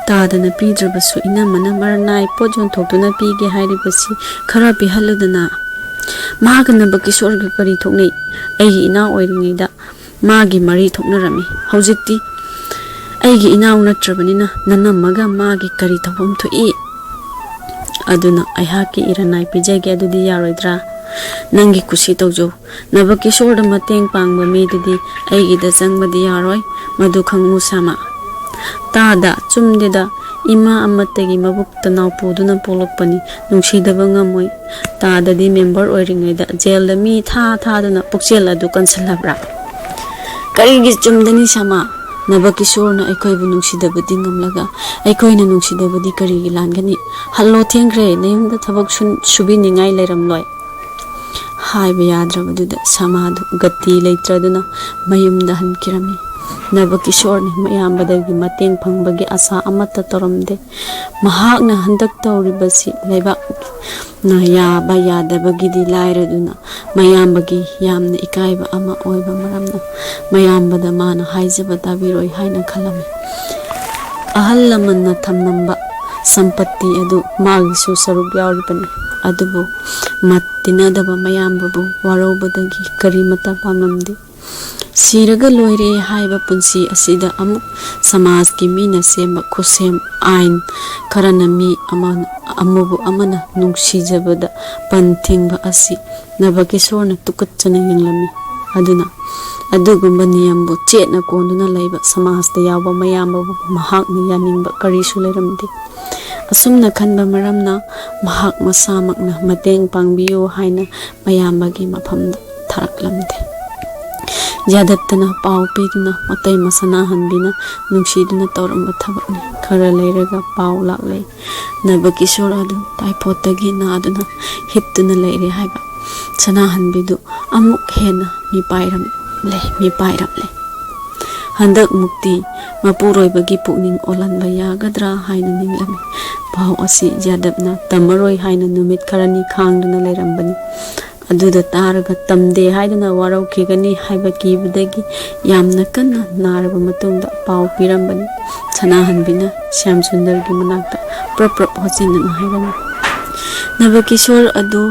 ꯇꯥꯗꯅ ꯄꯤꯗ꯭ꯔꯕꯁꯨ ꯏꯅꯝꯃꯅ ꯃꯔꯅꯥꯏ ꯄꯣꯠ ꯌꯣꯟꯊꯣꯛꯇꯨꯅ ꯄꯤꯒꯦ ꯍꯥꯏꯔꯤꯕꯁꯤ ꯈꯔ ꯄꯤꯍꯜꯂꯨꯗꯅ꯫ ꯃꯍꯥꯛꯀ ꯅꯕꯀꯤꯁꯣꯔꯒ ꯀꯔꯤ ꯊꯣꯛꯅꯩ? ꯑꯩꯒꯤ ꯏꯅꯥꯎ ꯑꯣꯏꯔꯤꯉꯩꯗ ꯃꯥꯒꯤ ꯃꯔꯤ ꯊꯣꯛꯅꯔꯝꯃꯤ꯫ ꯍꯧꯖꯤꯛꯇꯤ ꯑꯩꯒꯤ ꯏꯅꯥꯎ ꯅꯠꯇ꯭ꯔꯕꯅꯤꯅ ꯅꯅꯝꯃꯒ ꯃꯥꯒꯤ ꯀꯔꯤ ꯊꯧꯐꯝ ꯊꯣꯛꯏ? ꯑꯗꯨꯅ ꯑꯩꯍꯥꯛꯀꯤ ꯏꯔꯟꯅꯥꯏ ꯄꯤꯖꯒꯦ, ꯑꯗꯨꯗꯤ ꯌꯥꯔꯣꯏꯗ꯭ꯔꯥ?" "ꯅꯪꯒꯤ ꯀꯨꯁꯤ ꯇꯧꯖꯧ꯫ ꯅꯕꯀꯤꯁꯣꯔꯗ ꯃꯇꯦꯡ ꯄꯥꯡꯕ ꯃꯤꯗꯨꯗꯤ ꯑꯩꯒꯤꯗ ꯆꯪꯕꯗꯤ ꯌꯥꯔꯣꯏ, ꯃꯗꯨ ꯈꯪꯉꯨ ꯁꯥꯃ꯫" "ꯇꯥꯗ, ꯆꯨꯝꯗꯦꯗ, ꯏꯃꯥ ꯑꯃꯠꯇꯒꯤ ꯃꯕꯨꯛ ꯇꯅꯥꯎ ꯄꯨꯗꯨꯅ ꯄꯣꯛꯂꯛꯄꯅꯤ, ꯅꯨꯡꯁꯤꯗꯕ ꯉꯝꯃꯣꯏ꯫ ꯇꯥꯗꯗꯤ ꯃꯦꯝꯕꯔ ꯑꯣꯏꯔꯤꯉꯩꯗ ꯖꯦꯜꯗ ꯃꯤ ꯊꯥ ꯊꯥꯗꯨꯅ ꯄꯨꯛꯆꯦꯜ ꯑꯗꯨ ꯀꯟꯁꯤꯜꯂꯕ꯭ꯔꯥ?" "ꯀꯔꯤꯒꯤ ꯆꯨꯝꯗꯅꯤ ꯁꯥꯃ? ꯅꯕꯀꯤꯁꯣꯔꯅ ꯑꯩꯈꯣꯏꯕꯨ ꯅꯨꯡꯁꯤꯗꯕꯗꯤ ꯉꯝꯂꯒ ꯑꯩꯈꯣꯏꯅ ꯅꯨꯡꯁꯤꯗꯕꯗꯤ ꯀꯔꯤꯒꯤ ꯂꯥꯟꯒꯅꯤ? ꯍꯜꯂꯣ, ꯊꯦꯡꯈ꯭ꯔꯦ, ꯅꯌꯨꯝꯗ ꯊꯕꯛ ꯁꯨ-, ꯁꯨꯕꯤꯅꯤꯡꯉꯥꯏ ꯂꯩꯔꯝꯂꯣꯏ꯫" ꯍꯥꯏꯕ ꯌꯥꯗ꯭ꯔꯕꯗꯨꯗ ꯁꯃꯥꯗꯨ ꯒꯇꯤ ꯂꯩꯇ꯭ꯔꯗꯨꯅ ꯃꯌꯨꯝꯗ ꯍꯟꯈꯤꯔꯝꯃꯤ꯫ ꯅꯕꯀꯤꯁꯣꯔꯅ ꯃꯌꯥꯝꯕꯗꯒꯤ ꯃꯇꯦꯡ ꯐꯪꯕꯒꯤ ꯑꯁꯥ ꯑꯃꯠꯇ ꯇꯧꯔꯝꯗꯦ꯫ ꯃꯍꯥꯛꯅ ꯍꯟꯗꯛ ꯇꯧꯔꯤꯕꯁꯤ ꯂꯩꯕꯥꯛꯅ ꯌꯥꯕ ꯌꯥꯗꯕꯒꯤꯗꯤ ꯂꯥꯏꯔꯗꯨꯅ ꯃꯌꯥꯝꯕꯒꯤ ꯌꯥꯝꯅ ꯏꯀꯥꯏꯕ ꯑꯃ ꯑꯣꯏꯕ ꯃꯔꯝꯅ ꯃꯌꯥꯝꯕꯗ ꯃꯥꯅ ꯍꯥꯏꯖꯕ ꯇꯥꯕꯤꯔꯣꯏ ꯍꯥꯏꯅ ꯈꯜꯂꯝꯃꯤ꯫ ꯑꯍꯜ ꯂꯃꯟꯅ ꯊꯝꯂꯝꯕ ꯁꯝꯄꯇꯤ ꯑꯗꯨ ꯃꯥꯒꯤꯁꯨ ꯁꯔꯨꯛ ꯌꯥꯎꯔꯤꯕꯅꯤ꯫ ꯑꯗꯨꯕꯨ ꯃꯠ ꯇꯤꯟꯅꯗꯕ ꯃꯌꯥꯝꯕꯕꯨ ꯋꯥꯔꯧꯕꯗꯒꯤ ꯀꯔꯤꯃꯠꯇ ꯄꯥꯝꯂꯝꯗꯦ꯫ ꯁꯤꯔꯒ ꯂꯣꯏꯔꯦ ꯍꯥꯏꯕ ꯄꯨꯟꯁꯤ ꯑꯁꯤꯗ ꯑꯃꯨꯛ ꯁꯃꯥꯖꯀꯤ ꯃꯤꯅ ꯁꯦꯝꯕ ꯈꯨꯠꯁꯦꯝ ꯑꯥꯏꯟ ꯈꯔꯅ ꯃꯤ ꯑꯃꯅ ꯑꯃꯕꯨ ꯑꯃꯅ ꯅꯨꯡꯁꯤꯖꯕꯗ ꯄꯟ ꯊꯤꯡꯕ ꯑꯁꯤ ꯅꯕꯀꯤꯁꯣꯔꯅ ꯇꯨꯀꯠꯆꯅ ꯌꯦꯡꯂꯝꯃꯤ꯫ ꯑꯗꯨꯅ ꯑꯗꯨꯒꯨꯝꯕ ꯅꯤꯌꯝꯕꯨ ꯆꯦꯠꯅ ꯀꯣꯟꯗꯨꯅ ꯂꯩꯕ ꯁꯃꯥꯖꯇ ꯌꯥꯎꯕ ꯃꯌꯥꯝꯕꯕꯨ ꯃꯍꯥꯛꯅ ꯌꯥꯅꯤꯡꯕ ꯀꯔꯤꯁꯨ ꯂꯩꯔꯝꯗꯦ꯫ ꯑꯁꯨꯝꯅ ꯈꯟꯕ ꯃꯔꯝꯅ ꯃꯍꯥꯛ ꯃꯁꯥꯃꯛꯅ ꯃꯇꯦꯡ ꯄꯥꯡꯕꯤꯌꯨ ꯍꯥꯏꯅ ꯃꯌꯥꯝꯕꯒꯤ ꯃꯐꯝꯗ ꯊꯥꯔꯛꯂꯝꯗꯦ꯫ ꯌꯥꯗꯠꯇꯅ ꯄꯥꯎ ꯄꯤꯗꯨꯅ ꯃꯇꯩ ꯃꯁꯅꯥꯍꯟꯕꯤꯅ ꯅꯨꯡꯁꯤꯗꯨꯅ ꯇꯧꯔꯝꯕ ꯊꯕꯛꯅꯤ꯫ ꯈꯔ ꯂꯩꯔꯒ ꯄꯥꯎ ꯂꯥꯛꯂꯦ꯫ ꯅꯕꯀꯤꯁꯣꯔ ꯑꯗꯨ ꯇꯥꯏꯐꯣꯠꯇꯒꯤ ꯅꯥꯗꯨꯅ ꯍꯤꯞꯇꯨꯅ ꯂꯩꯔꯦ ꯍꯥꯏꯕ꯫ ꯁꯅꯥꯍꯟꯕꯤꯗꯨ ꯑꯃꯨꯛ ꯍꯦꯟꯅ ꯃꯤꯄꯥꯏꯔꯝꯂꯦ, ꯃꯤꯄꯥꯏꯔꯝꯂꯦ꯫ ꯍꯟꯗꯛ ꯃꯨꯛꯇꯤ ꯃꯄꯨꯔꯣꯏꯕꯒꯤ ꯄꯨꯛꯅꯤꯡ ꯑꯣꯜꯍꯟꯕ ꯌꯥꯒꯗ꯭ꯔꯥ ꯍꯥꯏꯅ ꯅꯤꯡꯂꯝꯃꯤ꯫ ꯄꯥꯎ ꯑꯁꯤ ꯌꯥꯗꯕꯅ ꯇꯝꯃꯔꯣꯏ ꯍꯥꯏꯅ ꯅꯨꯃꯤꯠ ꯈꯔꯅꯤ ꯈꯥꯡꯗꯨꯅ ꯂꯩꯔꯝꯕꯅꯤ꯫ ꯑꯗꯨꯗ ꯇꯥꯔꯒ ꯇꯝꯗꯦ ꯍꯥꯏꯗꯨꯅ ꯋꯥꯔꯧꯈꯤꯒꯅꯤ ꯍꯥꯏꯕ ꯀꯤꯕꯗꯒꯤ ꯌꯥꯝꯅ ꯀꯟꯅ ꯅꯥꯔꯕ ꯃꯇꯨꯡꯗ ꯄꯥꯎ ꯄꯤꯔꯝꯕꯅꯤ꯫ ꯁꯅꯥꯍꯟꯕꯤꯅ ꯁ꯭ꯌꯥꯝ ꯁꯨꯟꯗꯔꯒꯤ ꯃꯅꯥꯛꯇ ꯄ꯭ꯔꯞ ꯄ꯭ꯔꯞ ꯍꯣꯠꯆꯤꯟꯗꯨꯅ ꯍꯥꯏꯔꯝꯃꯤ, "ꯅꯕꯀꯤꯁꯣꯔ ꯑꯗꯨ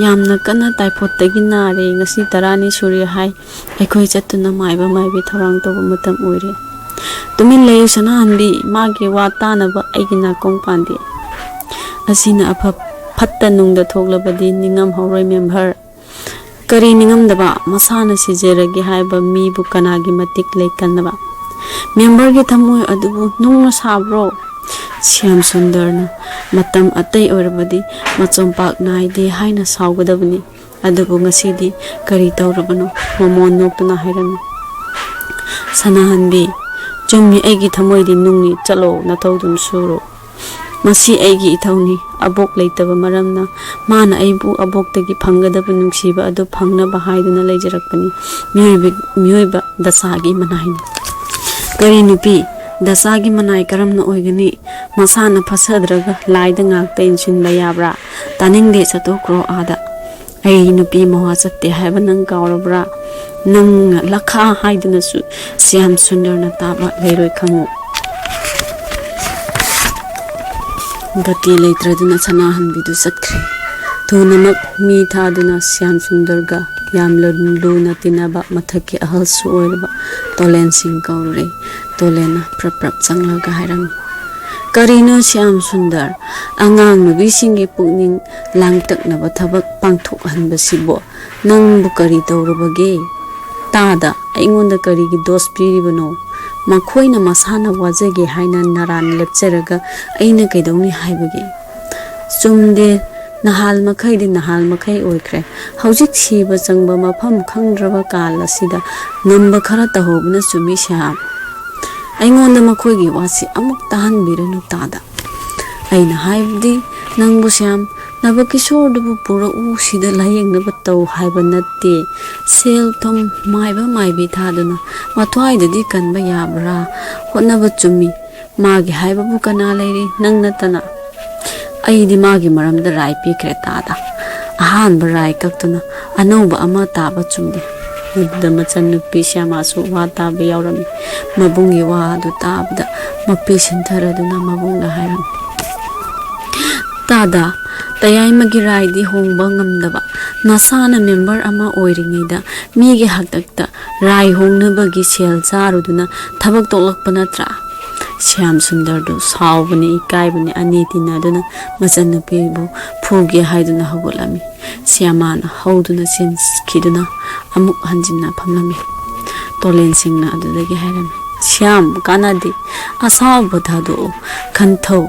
ꯌꯥꯝꯅ ꯀꯟꯅ ꯇꯥꯏꯐꯣꯠꯇꯒꯤ ꯅꯥꯔꯦ꯫ ꯉꯁꯤ ꯇꯔꯥꯅꯤ ꯁꯨꯔꯦ ꯍꯥꯏ꯫ ꯑꯩꯈꯣꯏ ꯆꯠꯇꯨꯅ ꯃꯥꯏꯕ ꯃꯥꯏꯕꯤ ꯊꯧꯔꯥꯡ ꯇꯧꯕ ꯃꯇꯝ ꯑꯣꯏꯔꯦ꯫" "ꯇꯨꯃꯤꯟ ꯂꯩꯌꯨ ꯁꯅꯥꯍꯟꯕꯤ, ꯃꯥꯒꯤ ꯋꯥ ꯇꯥꯅꯕ ꯑꯩꯒꯤ ꯅꯥꯀꯣꯡ ꯄꯥꯟꯗꯦ꯫ ꯑꯁꯤꯅ ꯑꯐ ꯐꯠꯇ ꯅꯨꯡꯗ ꯊꯣꯛꯂꯕꯗꯤ ꯅꯤꯡꯉꯝꯍꯧꯔꯣꯏ ꯃꯦꯝꯚꯔ꯫ ꯀꯔꯤ ꯅꯤꯡꯉꯝꯗꯕ? ꯃꯁꯥꯅ ꯁꯤꯖꯔꯒꯦ ꯍꯥꯏꯕ ꯃꯤꯕꯨ ꯀꯅꯥꯒꯤ ꯃꯇꯤꯛ ꯂꯩꯀꯟꯅꯕ? ꯃꯦꯝꯕꯔꯒꯤ ꯊꯃꯣꯏ ꯑꯗꯨꯕꯨ ꯅꯨꯡꯅ ꯁꯥꯕ꯭ꯔꯣ?" ꯁ꯭ꯌꯥꯝ ꯁꯨꯟꯗꯔꯅ ꯃꯇꯝ ꯑꯇꯩ ꯑꯣꯏꯔꯕꯗꯤ ꯃꯆꯣꯝꯄꯥꯛ ꯅꯥꯏꯗꯦ ꯍꯥꯏꯅ ꯁꯥꯎꯒꯗꯕꯅꯤ꯫ ꯑꯗꯨꯕꯨ ꯉꯁꯤꯗꯤ ꯀꯔꯤ ꯇꯧꯔꯕꯅꯣ? ꯃꯃꯣꯟ ꯅꯣꯛꯇꯨꯅ ꯍꯥꯏꯔꯝꯃꯤ, "ꯁꯅꯥꯍꯟꯕꯤ, ꯆꯨꯝꯃꯤ, ꯑꯩꯒꯤ ꯊꯃꯣꯏꯗꯤ ꯅꯨꯡꯉꯤ꯫ ꯆꯠꯂꯣ, ꯅꯊꯧꯗꯨꯝ ꯁꯨꯔꯣ꯫ ꯃꯁꯤ ꯑꯩꯒꯤ ꯏꯊꯧꯅꯤ꯫ ꯑꯕꯣꯛ ꯂꯩꯇꯕ ꯃꯔꯝꯅ ꯃꯥꯅ ꯑꯩꯕꯨ ꯑꯕꯣꯛꯇꯒꯤ ꯐꯪꯒꯗꯕ ꯅꯨꯡꯁꯤꯕ ꯑꯗꯨ ꯐꯪꯅꯕ ꯍꯥꯏꯗꯨꯅ ꯂꯩꯖꯔꯛꯄꯅꯤ꯫ ꯃꯤꯑꯣꯏꯕ, ꯃꯤꯑꯣꯏꯕ ꯗꯁꯥꯒꯤ ꯃꯅꯥꯏꯅꯤ꯫" "ꯀꯔꯤ ꯅꯨꯄꯤ? ꯗꯁꯥꯒꯤ ꯃꯅꯥꯏ ꯀꯔꯝꯅ ꯑꯣꯏꯒꯅꯤ? ꯃꯁꯥꯅ ꯐꯠꯆꯗ꯭ꯔꯒ ꯂꯥꯏꯗ ꯉꯥꯛꯇ ꯏꯟꯁꯤꯟꯕ ꯌꯥꯕ꯭ꯔꯥ? ꯇꯥꯅꯤꯡꯗꯦ, ꯆꯠꯊꯣꯛꯈ꯭ꯔꯣ ꯑꯥꯗ꯫" "ꯑꯩ ꯅꯨꯄꯤ ꯃꯋꯥ ꯆꯠꯇꯦ ꯍꯥꯏꯕ ꯅꯪ ꯀꯥꯎꯔꯕ꯭ꯔꯥ? ꯅꯪꯅ ꯂꯈꯥ ꯍꯥꯏꯗꯨꯅꯁꯨ ꯁ꯭ꯌꯥꯝ ꯁꯨꯟꯗꯔꯅ ꯇꯥꯕ ꯂꯩꯔꯣꯏ ꯈꯪꯉꯨ꯫" ꯒꯇꯤ ꯂꯩꯇ꯭ꯔꯗꯨꯅ ꯁꯅꯥꯍꯟꯕꯤꯗꯨ ꯆꯠꯈ꯭ꯔꯦ꯫ ꯊꯨꯅꯃꯛ ꯃꯤ ꯊꯥꯗꯨꯅ ꯁ꯭ꯌꯥꯝ ꯁꯨꯟꯗꯔꯒ ꯌꯥꯝꯅ ꯂꯨꯅ ꯇꯤꯟꯅꯕ ꯃꯊꯛꯀꯤ ꯑꯍꯜꯁꯨ ꯑꯣꯏꯔꯕ ꯇꯣꯂꯦꯟ ꯁꯤꯡ ꯀꯧꯔꯨꯔꯦ꯫ ꯇꯣꯂꯦꯟꯅ ꯄ꯭ꯔꯞ ꯄ꯭ꯔꯞ ꯆꯪꯂꯒ ꯍꯥꯏꯔꯝꯃꯤ, "ꯀꯔꯤꯅꯣ ꯁ꯭ꯌꯥꯝ ꯁꯨꯟꯗꯔ, ꯑꯉꯥꯡ ꯅꯨꯄꯤꯁꯤꯡꯒꯤ ꯄꯨꯛꯅꯤꯡ ꯂꯥꯡꯇꯛꯅꯕ ꯊꯕꯛ ꯄꯥꯡꯊꯣꯛꯍꯟꯕꯁꯤꯕꯣ? ꯅꯪꯕꯨ ꯀꯔꯤ ꯇꯧꯔꯕꯒꯦ? ꯇꯥꯗ, ꯑꯩꯉꯣꯟꯗ ꯀꯔꯤꯒꯤ ꯗꯣꯁ ꯄꯤꯔꯤꯕꯅꯣ? ꯃꯈꯣꯏꯅ ꯃꯁꯥꯅ ꯋꯥꯖꯒꯦ ꯍꯥꯏꯅ ꯅꯔꯥꯟ ꯂꯦꯞꯆꯔꯒ ꯑꯩꯅ ꯀꯩꯗꯧꯅꯤ ꯍꯥꯏꯕꯒꯦ?" "ꯆꯨꯝꯗꯦ, ꯅꯍꯥꯜ ꯃꯈꯩꯗꯤ ꯅꯍꯥꯜ ꯃꯈꯩ ꯑꯣꯏꯈ꯭ꯔꯦ꯫ ꯍꯧꯖꯤꯛ ꯁꯤꯕ ꯆꯪꯕ ꯃꯐꯝ ꯈꯪꯗ꯭ꯔꯕ ꯀꯥꯜ ꯑꯁꯤꯗ ꯉꯝꯕ ꯈꯔ ꯇꯧꯍꯧꯕꯅ ꯆꯨꯝꯃꯤ, ꯁ꯭ꯌꯥꯝ꯫ ꯑꯩꯉꯣꯟꯗ ꯃꯈꯣꯏꯒꯤ ꯋꯥꯁꯤ ꯑꯃꯨꯛ ꯇꯥꯍꯟꯕꯤꯔꯅꯨ, ꯇꯥꯗ꯫ ꯑꯩꯅ ꯍꯥꯏꯕꯗꯤ, ꯅꯪꯕꯨ, ꯁ꯭ꯌꯥꯝ, ꯅꯕꯀꯤꯁꯣꯔꯗꯨꯕꯨ ꯄꯨꯔꯛꯎ, ꯁꯤꯗ ꯂꯥꯌꯦꯡꯅꯕ ꯇꯧ ꯍꯥꯏꯕ ꯅꯠꯇꯦ꯫ ꯁꯦꯜ ꯊꯨꯝ ꯃꯥꯏꯕ ꯃꯥꯏꯕꯤ ꯊꯥꯗꯨꯅ ꯃꯊ꯭ꯋꯥꯏꯗꯗꯤ ꯀꯟꯕ ꯌꯥꯕ꯭ꯔꯥ? ꯍꯣꯠꯅꯕ ꯆꯨꯝꯃꯤ꯫ ꯃꯥꯒꯤ ꯍꯥꯏꯕꯕꯨ ꯀꯅꯥ ꯂꯩꯔꯤ, ꯅꯪ ꯅꯠꯇꯅ? ꯑꯩꯗꯤ ꯃꯥꯒꯤ ꯃꯔꯝꯗ ꯔꯥꯏ ꯄꯤꯈ꯭ꯔꯦ, ꯇꯥꯗ꯫ ꯑꯍꯥꯟꯕ ꯔꯥꯏ ꯀꯛꯇꯨꯅ ꯑꯅꯧꯕ ꯑꯃ ꯇꯥꯕ ꯆꯨꯝꯂꯦ꯫ ꯃꯗꯨꯗ ꯃꯆꯟꯅꯨꯄꯤ ꯁ꯭ꯌꯥꯃꯥꯁꯨ ꯋꯥ ꯇꯥꯕ ꯌꯥꯎꯔꯝꯃꯤ꯫ ꯃꯕꯨꯡꯒꯤ ꯋꯥ ꯑꯗꯨ ꯇꯥꯕꯗ ꯃꯄꯤ ꯁꯤꯟꯊꯔꯗꯨꯅ ꯃꯕꯨꯡꯗ ꯍꯥꯏꯔꯝꯃꯤ, ꯇꯥꯗ, ꯇꯌꯥꯏꯃꯒꯤ ꯔꯥꯏꯗꯤ ꯍꯣꯡꯕ ꯉꯝꯗꯕ꯫ ꯅꯁꯥꯅ ꯃꯦꯝꯕꯔ ꯑꯃ ꯑꯣꯏꯔꯤꯉꯩꯗ ꯃꯤꯒꯤ ꯍꯥꯛꯇꯛꯇ ꯔꯥꯏ ꯍꯣꯡꯅꯕꯒꯤ ꯁꯦꯜ ꯆꯥꯔꯨꯗꯨꯅ ꯊꯕꯛ ꯇꯣꯛꯂꯛꯄ ꯅꯠꯇ꯭ꯔꯥ? ꯁ꯭ꯌꯥꯝ ꯁꯨꯟꯗꯔꯗꯨ ꯁꯥꯎꯕꯅꯤ, ꯏꯀꯥꯏꯕꯅꯤ, ꯑꯅꯤ ꯇꯤꯟꯅꯗꯨꯅ ꯃꯆꯟꯅꯨꯄꯤꯕꯨ ꯐꯨꯒꯦ ꯍꯥꯏꯗꯨꯅ ꯍꯧꯒꯠꯂꯝꯃꯤ꯫ ꯁ꯭ꯌꯥꯃꯥꯅ ꯍꯧꯗꯨꯅ ꯆꯦꯟꯈꯤꯗꯨꯅ ꯑꯃꯨꯛ ꯍꯟꯖꯤꯟꯅ ꯐꯝꯂꯝꯃꯤ꯫ ꯇꯣꯂꯦꯟ ꯁꯤꯡꯅ ꯑꯗꯨꯗꯒꯤ ꯍꯥꯏꯔꯝꯃꯤ, ꯁ꯭ꯌꯥꯝ, ꯀꯥꯟꯅꯗꯦ, ꯑꯁꯥꯎꯕ ꯊꯥꯗꯣꯛꯎ, ꯈꯟꯊꯧ,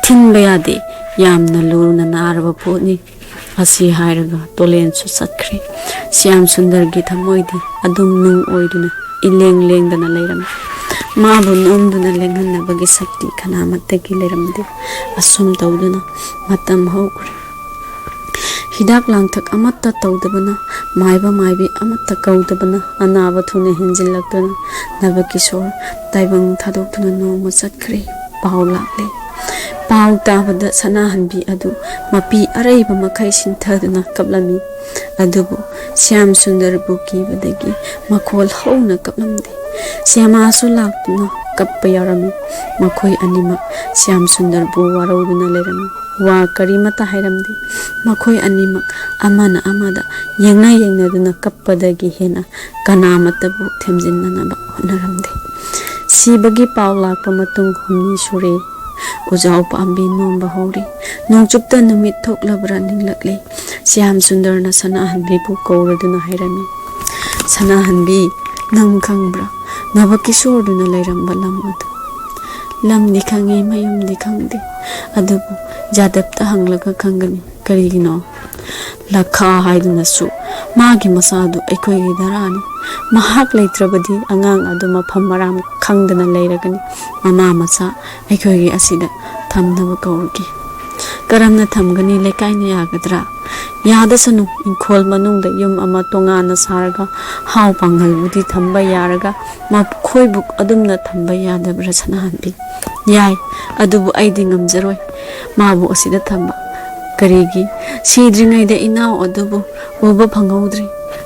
ꯊꯤꯟꯕ ꯌꯥꯗꯦ, ꯌꯥꯝꯅ ꯂꯨꯅ ꯅꯥꯔꯕ ꯄꯣꯠꯅꯤ꯫ ꯑꯁꯤ ꯍꯥꯏꯔꯒ ꯇꯣꯂꯦꯟꯁꯨ ꯆꯠꯈ꯭ꯔꯦ꯫ ꯁ꯭ꯌꯥꯝ ꯁꯨꯟꯗꯔꯒꯤ ꯊꯃꯣꯏꯗꯤ ꯑꯗꯨꯝ ꯅꯨꯡ ꯑꯣꯏꯗꯨꯅ ꯏꯂꯦꯡ ꯂꯦꯡꯗꯅ ꯂꯩꯔꯝꯃꯤ꯫ ꯃꯥꯕꯨ ꯅꯣꯝꯗꯨꯅ ꯂꯦꯡꯍꯟꯅꯕꯒꯤ ꯁꯛꯇꯤ ꯀꯅꯥꯃꯠꯇꯒꯤ ꯂꯩꯔꯝꯗꯦ꯫ ꯑꯁꯨꯝ ꯇꯧꯗꯨꯅ ꯃꯇꯝ ꯍꯧꯈ꯭ꯔꯦ꯫ ꯍꯤꯗꯥꯛ ꯂꯥꯡꯊꯛ ꯑꯃꯠꯇ ꯇꯧꯗꯕꯅ, ꯃꯥꯏꯕ ꯃꯥꯏꯕꯤ ꯑꯃꯠꯇ ꯀꯧꯗꯕꯅ ꯑꯅꯥꯕ ꯊꯨꯅ ꯍꯦꯟꯖꯤꯜꯂꯛꯇꯨꯅ ꯅꯕꯀꯤꯁꯣꯔ ꯇꯥꯏꯕꯪ ꯊꯥꯗꯣꯛꯇꯨꯅ ꯅꯣꯡꯃ ꯆꯠꯈ꯭ꯔꯦ꯫ ꯄꯥꯎ ꯂꯥꯛꯂꯦ꯫ ꯄꯥꯎ ꯇꯥꯕꯗ ꯁꯅꯥꯍꯟꯕꯤ ꯑꯗꯨ ꯃꯄꯤ ꯑꯔꯩꯕ ꯃꯈꯩ ꯁꯤꯟꯊꯗꯨꯅ ꯀꯞꯂꯝꯃꯤ꯫ ꯑꯗꯨꯕꯨ ꯁ꯭ꯌꯥꯝ ꯁꯨꯟꯗꯔꯕꯨ ꯀꯤꯕꯗꯒꯤ ꯃꯈꯣꯜ ꯍꯧꯅ ꯀꯞꯂꯝꯗꯦ꯫ ꯁ꯭ꯌꯥꯃꯥꯁꯨ ꯂꯥꯛꯇꯨꯅ ꯀꯞꯄ ꯌꯥꯎꯔꯝꯃꯤ꯫ ꯃꯈꯣꯏ ꯑꯅꯤꯃꯛ ꯁ꯭ꯌꯥꯝ ꯁꯨꯟꯗꯔꯕꯨ ꯋꯥꯔꯧꯗꯨꯅ ꯂꯩꯔꯝꯃꯤ꯫ ꯋꯥ ꯀꯔꯤꯃꯠꯇ ꯍꯥꯏꯔꯝꯗꯦ꯫ ꯃꯈꯣꯏ ꯑꯅꯤꯃꯛ ꯑꯃꯅ ꯑꯃꯗ ꯌꯦꯡꯅ ꯌꯦꯡꯅꯗꯨꯅ ꯀꯞꯄꯗꯒꯤ ꯍꯦꯟꯅ ꯀꯅꯥꯃꯠꯇꯕꯨ ꯊꯦꯝꯖꯤꯟꯅꯅꯕ ꯍꯣꯠꯅꯔꯝꯗꯦ꯫ ꯁꯤꯕꯒꯤ ꯄꯥꯎ ꯂꯥꯛꯄ ꯃꯇꯨꯡ ꯍꯨꯝꯅꯤ ꯁꯨꯔꯦ꯫ ꯎꯖꯥꯎ ꯄꯥꯝꯕꯤ ꯅꯣꯝꯕ ꯍꯧꯔꯦ꯫ ꯅꯣꯡꯆꯨꯞꯇ ꯅꯨꯃꯤꯠ ꯊꯣꯛꯂꯕ꯭ꯔꯥ ꯅꯤꯡꯂꯛꯂꯦ꯫ ꯁ꯭ꯌꯥꯝ ꯁꯨꯟꯗꯔꯅ ꯁꯅꯥꯍꯟꯕꯤꯕꯨ ꯀꯧꯔꯗꯨꯅ ꯍꯥꯏꯔꯝꯃꯤ, ꯁꯅꯥꯍꯟꯕꯤ, ꯅꯪ ꯈꯪꯕ꯭ꯔꯥ ꯅꯕꯀꯤꯁꯣꯔꯗꯨꯅ ꯂꯩꯔꯝꯕ ꯂꯝ ꯑꯗꯨ? ꯂꯝꯗꯤ ꯈꯪꯉꯤ, ꯃꯌꯨꯝꯗꯤ ꯈꯪꯗꯦ, ꯑꯗꯨꯕꯨ ꯖꯥꯗꯕꯇ ꯍꯪꯂꯒ ꯈꯪꯒꯅꯤ꯫ ꯀꯔꯤꯒꯤꯅꯣ? ꯂꯈꯥ ꯍꯥꯏꯗꯨꯅꯁꯨ ꯃꯥꯒꯤ ꯃꯆꯥꯗꯨ ꯑꯩꯈꯣꯏꯒꯤ ꯙꯔꯥꯅꯤ꯫ ꯃꯍꯥꯛ ꯂꯩꯇ꯭ꯔꯕꯗꯤ ꯑꯉꯥꯡ ꯑꯗꯨ ꯃꯐꯝ ꯃꯔꯥꯡ ꯈꯪꯗꯅ ꯂꯩꯔꯒꯅꯤ꯫ ꯃꯃꯥ ꯃꯆꯥ ꯑꯩꯈꯣꯏꯒꯤ ꯑꯁꯤꯗ ꯊꯝꯅꯕ ꯀꯧꯔꯒꯦ꯫ ꯀꯔꯝꯅ ꯊꯝꯒꯅꯤ? ꯂꯩꯀꯥꯏꯅ ꯌꯥꯒꯗ꯭ꯔꯥ? ꯌꯥꯗꯁꯅꯨ꯫ ꯏꯪꯈꯣꯜ ꯃꯅꯨꯡꯗ ꯌꯨꯝ ꯑꯃ ꯇꯣꯉꯥꯟꯅ ꯁꯥꯔꯒ ꯍꯥꯎ ꯄꯥꯡꯒꯜꯕꯨꯗꯤ ꯊꯝꯕ ꯌꯥꯔꯒ ꯃꯈꯣꯏꯕꯨ ꯑꯗꯨꯝꯅ ꯊꯝꯕ ꯌꯥꯗꯕ꯭ꯔꯥ ꯁꯅꯥꯍꯟꯕꯤ? ꯌꯥꯏ, ꯑꯗꯨꯕꯨ ꯑꯩꯗꯤ ꯉꯝꯖꯔꯣꯏ꯫ ꯃꯥꯕꯨ ꯑꯁꯤꯗ ꯊꯝꯕ ꯀꯔꯤꯒꯤ? ꯁꯤꯗ꯭ꯔꯤꯉꯩꯗ ꯏꯅꯥꯎ ꯑꯗꯨꯕꯨ ꯎꯕ ꯐꯪꯍꯧꯗ꯭ꯔꯤ꯫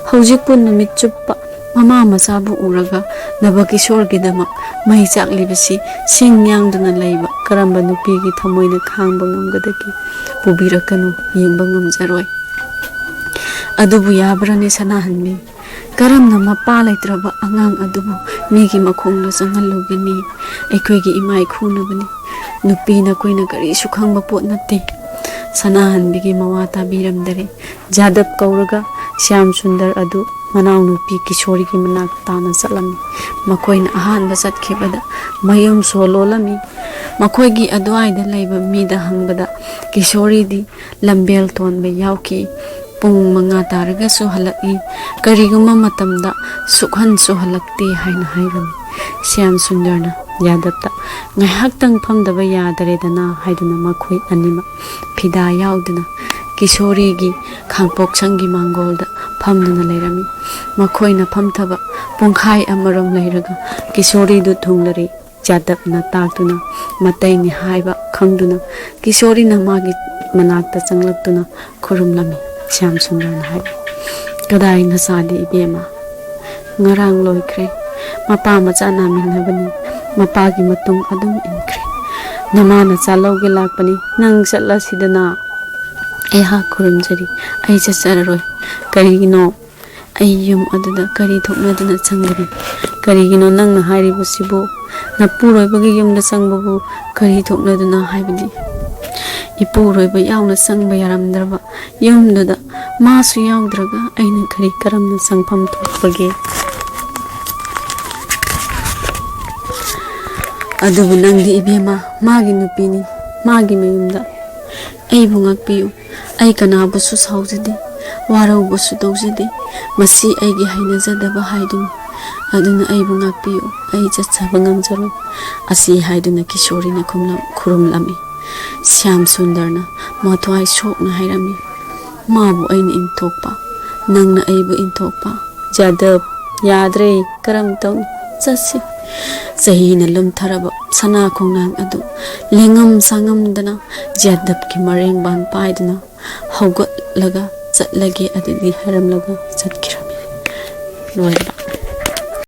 ꯍꯧꯖꯤꯛꯄꯨ ꯅꯨꯃꯤꯠ ꯆꯨꯞꯄ ꯃꯃꯥ ꯃꯆꯥꯕꯨ ꯎꯔꯒ ꯅꯕ ꯀꯤꯁꯣꯔꯒꯤꯗꯃꯛ ꯃꯩ ꯆꯥꯛꯂꯤꯕꯁꯤ ꯁꯤꯡ ꯌꯥꯡꯗꯨꯅ ꯂꯩꯕ ꯀꯔꯝꯕ ꯅꯨꯄꯤꯒꯤ ꯊꯃꯣꯏꯅ ꯈꯥꯡꯕ ꯉꯝꯒꯗꯒꯦ? ꯄꯨꯕꯤꯔꯛꯀꯅꯨ, ꯌꯦꯡꯕ ꯉꯝꯖꯔꯣꯏ꯫ ꯑꯗꯨꯕꯨ ꯌꯥꯕ꯭ꯔꯅꯦ ꯁꯅꯥꯍꯟꯕꯤ? ꯀꯔꯝꯅ ꯃꯄꯥ ꯂꯩꯇ꯭ꯔꯕ ꯑꯉꯥꯡ ꯑꯗꯨꯕꯨ ꯃꯤꯒꯤ ꯃꯈꯣꯡꯗ ꯆꯪꯍꯜꯂꯨꯒꯅꯤ? ꯑꯩꯈꯣꯏꯒꯤ ꯏꯃꯥ ꯏꯈꯨꯅꯕꯅꯤ꯫ ꯅꯨꯄꯤ ꯅꯈꯣꯏꯅ ꯀꯔꯤꯁꯨ ꯈꯪꯕ ꯄꯣꯠ ꯅꯠꯇꯦ꯫ ꯁꯅꯥꯍꯟꯕꯤꯒꯤ ꯃꯋꯥ ꯇꯥꯕꯤꯔꯝꯗꯔꯦ꯫ ꯖꯥꯗꯕ ꯀꯧꯔꯒ ꯁ꯭ꯌꯥꯝ ꯁꯨꯟꯗꯔ ꯑꯗꯨ ꯃꯅꯥꯎꯅꯨꯄꯤ ꯀꯤꯁꯣꯔꯤꯒꯤ ꯃꯅꯥꯛ ꯇꯥꯅ ꯆꯠꯂꯝꯃꯤ꯫ ꯃꯈꯣꯏꯅ ꯑꯍꯥꯟꯕ ꯆꯠꯈꯤꯕꯗ ꯃꯌꯨꯝ ꯁꯣ ꯂꯣꯜꯂꯝꯃꯤ꯫ ꯃꯈꯣꯏꯒꯤ ꯑꯗꯨꯋꯥꯏꯗ ꯂꯩꯕ ꯃꯤꯗ ꯍꯪꯕꯗ ꯀꯤꯁꯣꯔꯤꯗꯤ ꯂꯝꯕꯦꯜ ꯇꯣꯟꯕ ꯌꯥꯎꯈꯤ꯫ ꯄꯨꯡ ꯃꯉꯥ ꯇꯥꯔꯒꯁꯨ ꯍꯜꯂꯛꯏ꯫ ꯀꯔꯤꯒꯨꯝꯕ ꯃꯇꯝꯗ ꯁꯨꯛꯍꯟꯁꯨ ꯍꯜꯂꯛꯇꯦ ꯍꯥꯏꯅ ꯍꯥꯏꯔꯝꯃꯤ꯫ ꯁ꯭ꯌꯥꯝ ꯁꯨꯟꯗꯔꯅ ꯌꯥꯗꯕꯇ ꯉꯥꯏꯍꯥꯛꯇꯪ ꯐꯝꯗꯕ ꯌꯥꯗꯔꯦꯗꯅ ꯍꯥꯏꯗꯨꯅ ꯃꯈꯣꯏ ꯑꯅꯤꯃꯛ ꯐꯤꯗꯥ ꯌꯥꯎꯗꯨꯅ ꯀꯤꯁꯣꯔꯤꯒꯤ ꯈꯥꯡꯄꯣꯛꯁꯪꯒꯤ ꯃꯥꯡꯒꯣꯜꯗ ꯐꯝꯗꯨꯅ ꯂꯩꯔꯝꯃꯤ꯫ ꯃꯈꯣꯏꯅ ꯐꯝꯊꯕ ꯄꯨꯡꯈꯥꯏ ꯑꯃꯔꯣꯝ ꯂꯩꯔꯒ ꯀꯤꯁꯣꯔꯤꯗꯨ ꯊꯨꯡꯂꯔꯦ꯫ ꯖꯥꯗꯕꯅ ꯇꯥꯛꯇꯨꯅ ꯃꯇꯩꯅꯤ ꯍꯥꯏꯕ ꯈꯪꯗꯨꯅ ꯀꯤꯁꯣꯔꯤꯅ ꯃꯥꯒꯤ ꯃꯅꯥꯛꯇ ꯆꯪꯂꯛꯇꯨꯅ ꯈꯨꯔꯨꯝꯂꯝꯃꯤ꯫ ꯁ꯭ꯌꯥꯝ ꯁꯨꯟꯗꯔꯅ ꯍꯥꯏꯕ, "ꯀꯗꯥꯏ ꯅꯆꯥꯗꯤ ꯏꯕꯦꯝꯃ?" "ꯉꯔꯥꯡ ꯂꯣꯏꯈ꯭ꯔꯦ꯫ ꯃꯄꯥ ꯃꯆꯥ ꯅꯥꯃꯤꯟꯅꯕꯅꯤ꯫ ꯃꯄꯥꯒꯤ ꯃꯇꯨꯡ ꯑꯗꯨꯝ ꯏꯟꯈ꯭ꯔꯦ꯫ ꯅꯃꯥ ꯅꯆꯥ ꯂꯧꯒꯦ ꯂꯥꯛꯄꯅꯤ꯫ ꯅꯪ ꯆꯠꯂꯁꯤꯗꯅ?" "ꯑꯩꯍꯥꯛ ꯈꯨꯔꯨꯝꯖꯔꯤ꯫ ꯑꯩ ꯆꯠꯆꯔꯔꯣꯏ꯫ ꯀꯔꯤꯒꯤꯅꯣ? ꯑꯩ ꯌꯨꯝ ꯑꯗꯨꯗ ꯀꯔꯤ ꯊꯣꯛꯅꯗꯨꯅ ꯆꯪꯒꯅꯤ?" "ꯀꯔꯤꯒꯤꯅꯣ ꯅꯪꯅ ꯍꯥꯏꯔꯤꯕꯁꯤꯕꯨ? ꯅꯄꯨꯔꯣꯏꯕꯒꯤ ꯌꯨꯝꯗ ꯆꯪꯕꯕꯨ ꯀꯔꯤ ꯊꯣꯛꯅꯗꯨꯅ ꯍꯥꯏꯕꯗꯤ? ꯏꯄꯨꯔꯣꯏꯕ ꯌꯥꯎꯅ ꯆꯪꯕ ꯌꯥꯔꯝꯗ꯭ꯔꯕ ꯌꯨꯝꯗꯨꯗ ꯃꯥꯁꯨ ꯌꯥꯎꯗ꯭ꯔꯒ ꯑꯩꯅ ꯀꯔꯤ ꯀꯔꯝꯅ ꯆꯪꯐꯝ ꯊꯣꯛꯄꯒꯦ? ꯑꯗꯨꯕꯨ ꯅꯪꯗꯤ ꯏꯕꯦꯝꯃ, ꯃꯥꯒꯤ ꯅꯨꯄꯤꯅꯤ, ꯃꯥꯒꯤ ꯃꯌꯨꯝꯗ ꯑꯩꯕꯨ ꯉꯥꯛꯄꯤꯌꯨ꯫ ꯑꯩ ꯀꯅꯥꯕꯨꯁꯨ ꯁꯥꯎꯖꯗꯦ, ꯋꯥꯔꯧꯕꯁꯨ ꯇꯧꯖꯗꯦ꯫ ꯃꯁꯤ ꯑꯩꯒꯤ ꯍꯩꯅꯖꯗꯕ ꯍꯥꯏꯗꯨꯅꯤ꯫ ꯑꯗꯨꯅ ꯑꯩꯕꯨ ꯉꯥꯛꯄꯤꯌꯨ꯫ ꯑꯩ ꯆꯠꯆꯕ ꯉꯝꯖꯔꯣꯏ꯫ ꯑꯁꯤ ꯍꯥꯏꯗꯨꯅ ꯀꯤꯁꯣꯔꯤꯅ ꯈꯨꯝꯂꯝ-, ꯈꯨꯔꯨꯝꯂꯝꯃꯤ꯫ ꯁ꯭ꯌꯥꯝ ꯁꯨꯟꯗꯔꯅ ꯃꯊ꯭ꯋꯥꯏ ꯁꯣꯛꯅ ꯍꯥꯏꯔꯝꯃꯤ, "ꯃꯥꯕꯨ ꯑꯩꯅ ꯏꯟꯊꯣꯛꯄ, ꯅꯪꯅ ꯑꯩꯕꯨ ꯏꯟꯊꯣꯛꯄ꯫ ꯌꯥꯗꯕ, ꯌꯥꯗ꯭ꯔꯦ, ꯀꯔꯝ ꯇꯧꯅꯤ? ꯆꯠꯁꯤ꯫" ꯆꯍꯤꯅ ꯂꯨꯝꯊꯔꯕ ꯁꯅꯥ ꯈꯣꯡꯅꯥꯡ ꯑꯗꯨ ꯂꯦꯡꯉꯝ ꯁꯥꯉꯝꯗꯅ ꯌꯥꯗꯕꯒꯤ ꯃꯔꯦꯡꯕꯥꯟ ꯄꯥꯏꯗꯨꯅ ꯍꯧꯒꯠꯂꯒ ꯆꯠꯂꯒꯦ ꯑꯗꯨꯗꯤ ꯍꯥꯏꯔꯝꯂꯒ ꯆꯠꯈꯤꯔꯝꯃꯤ꯫ ꯂꯣꯏꯔꯕ꯫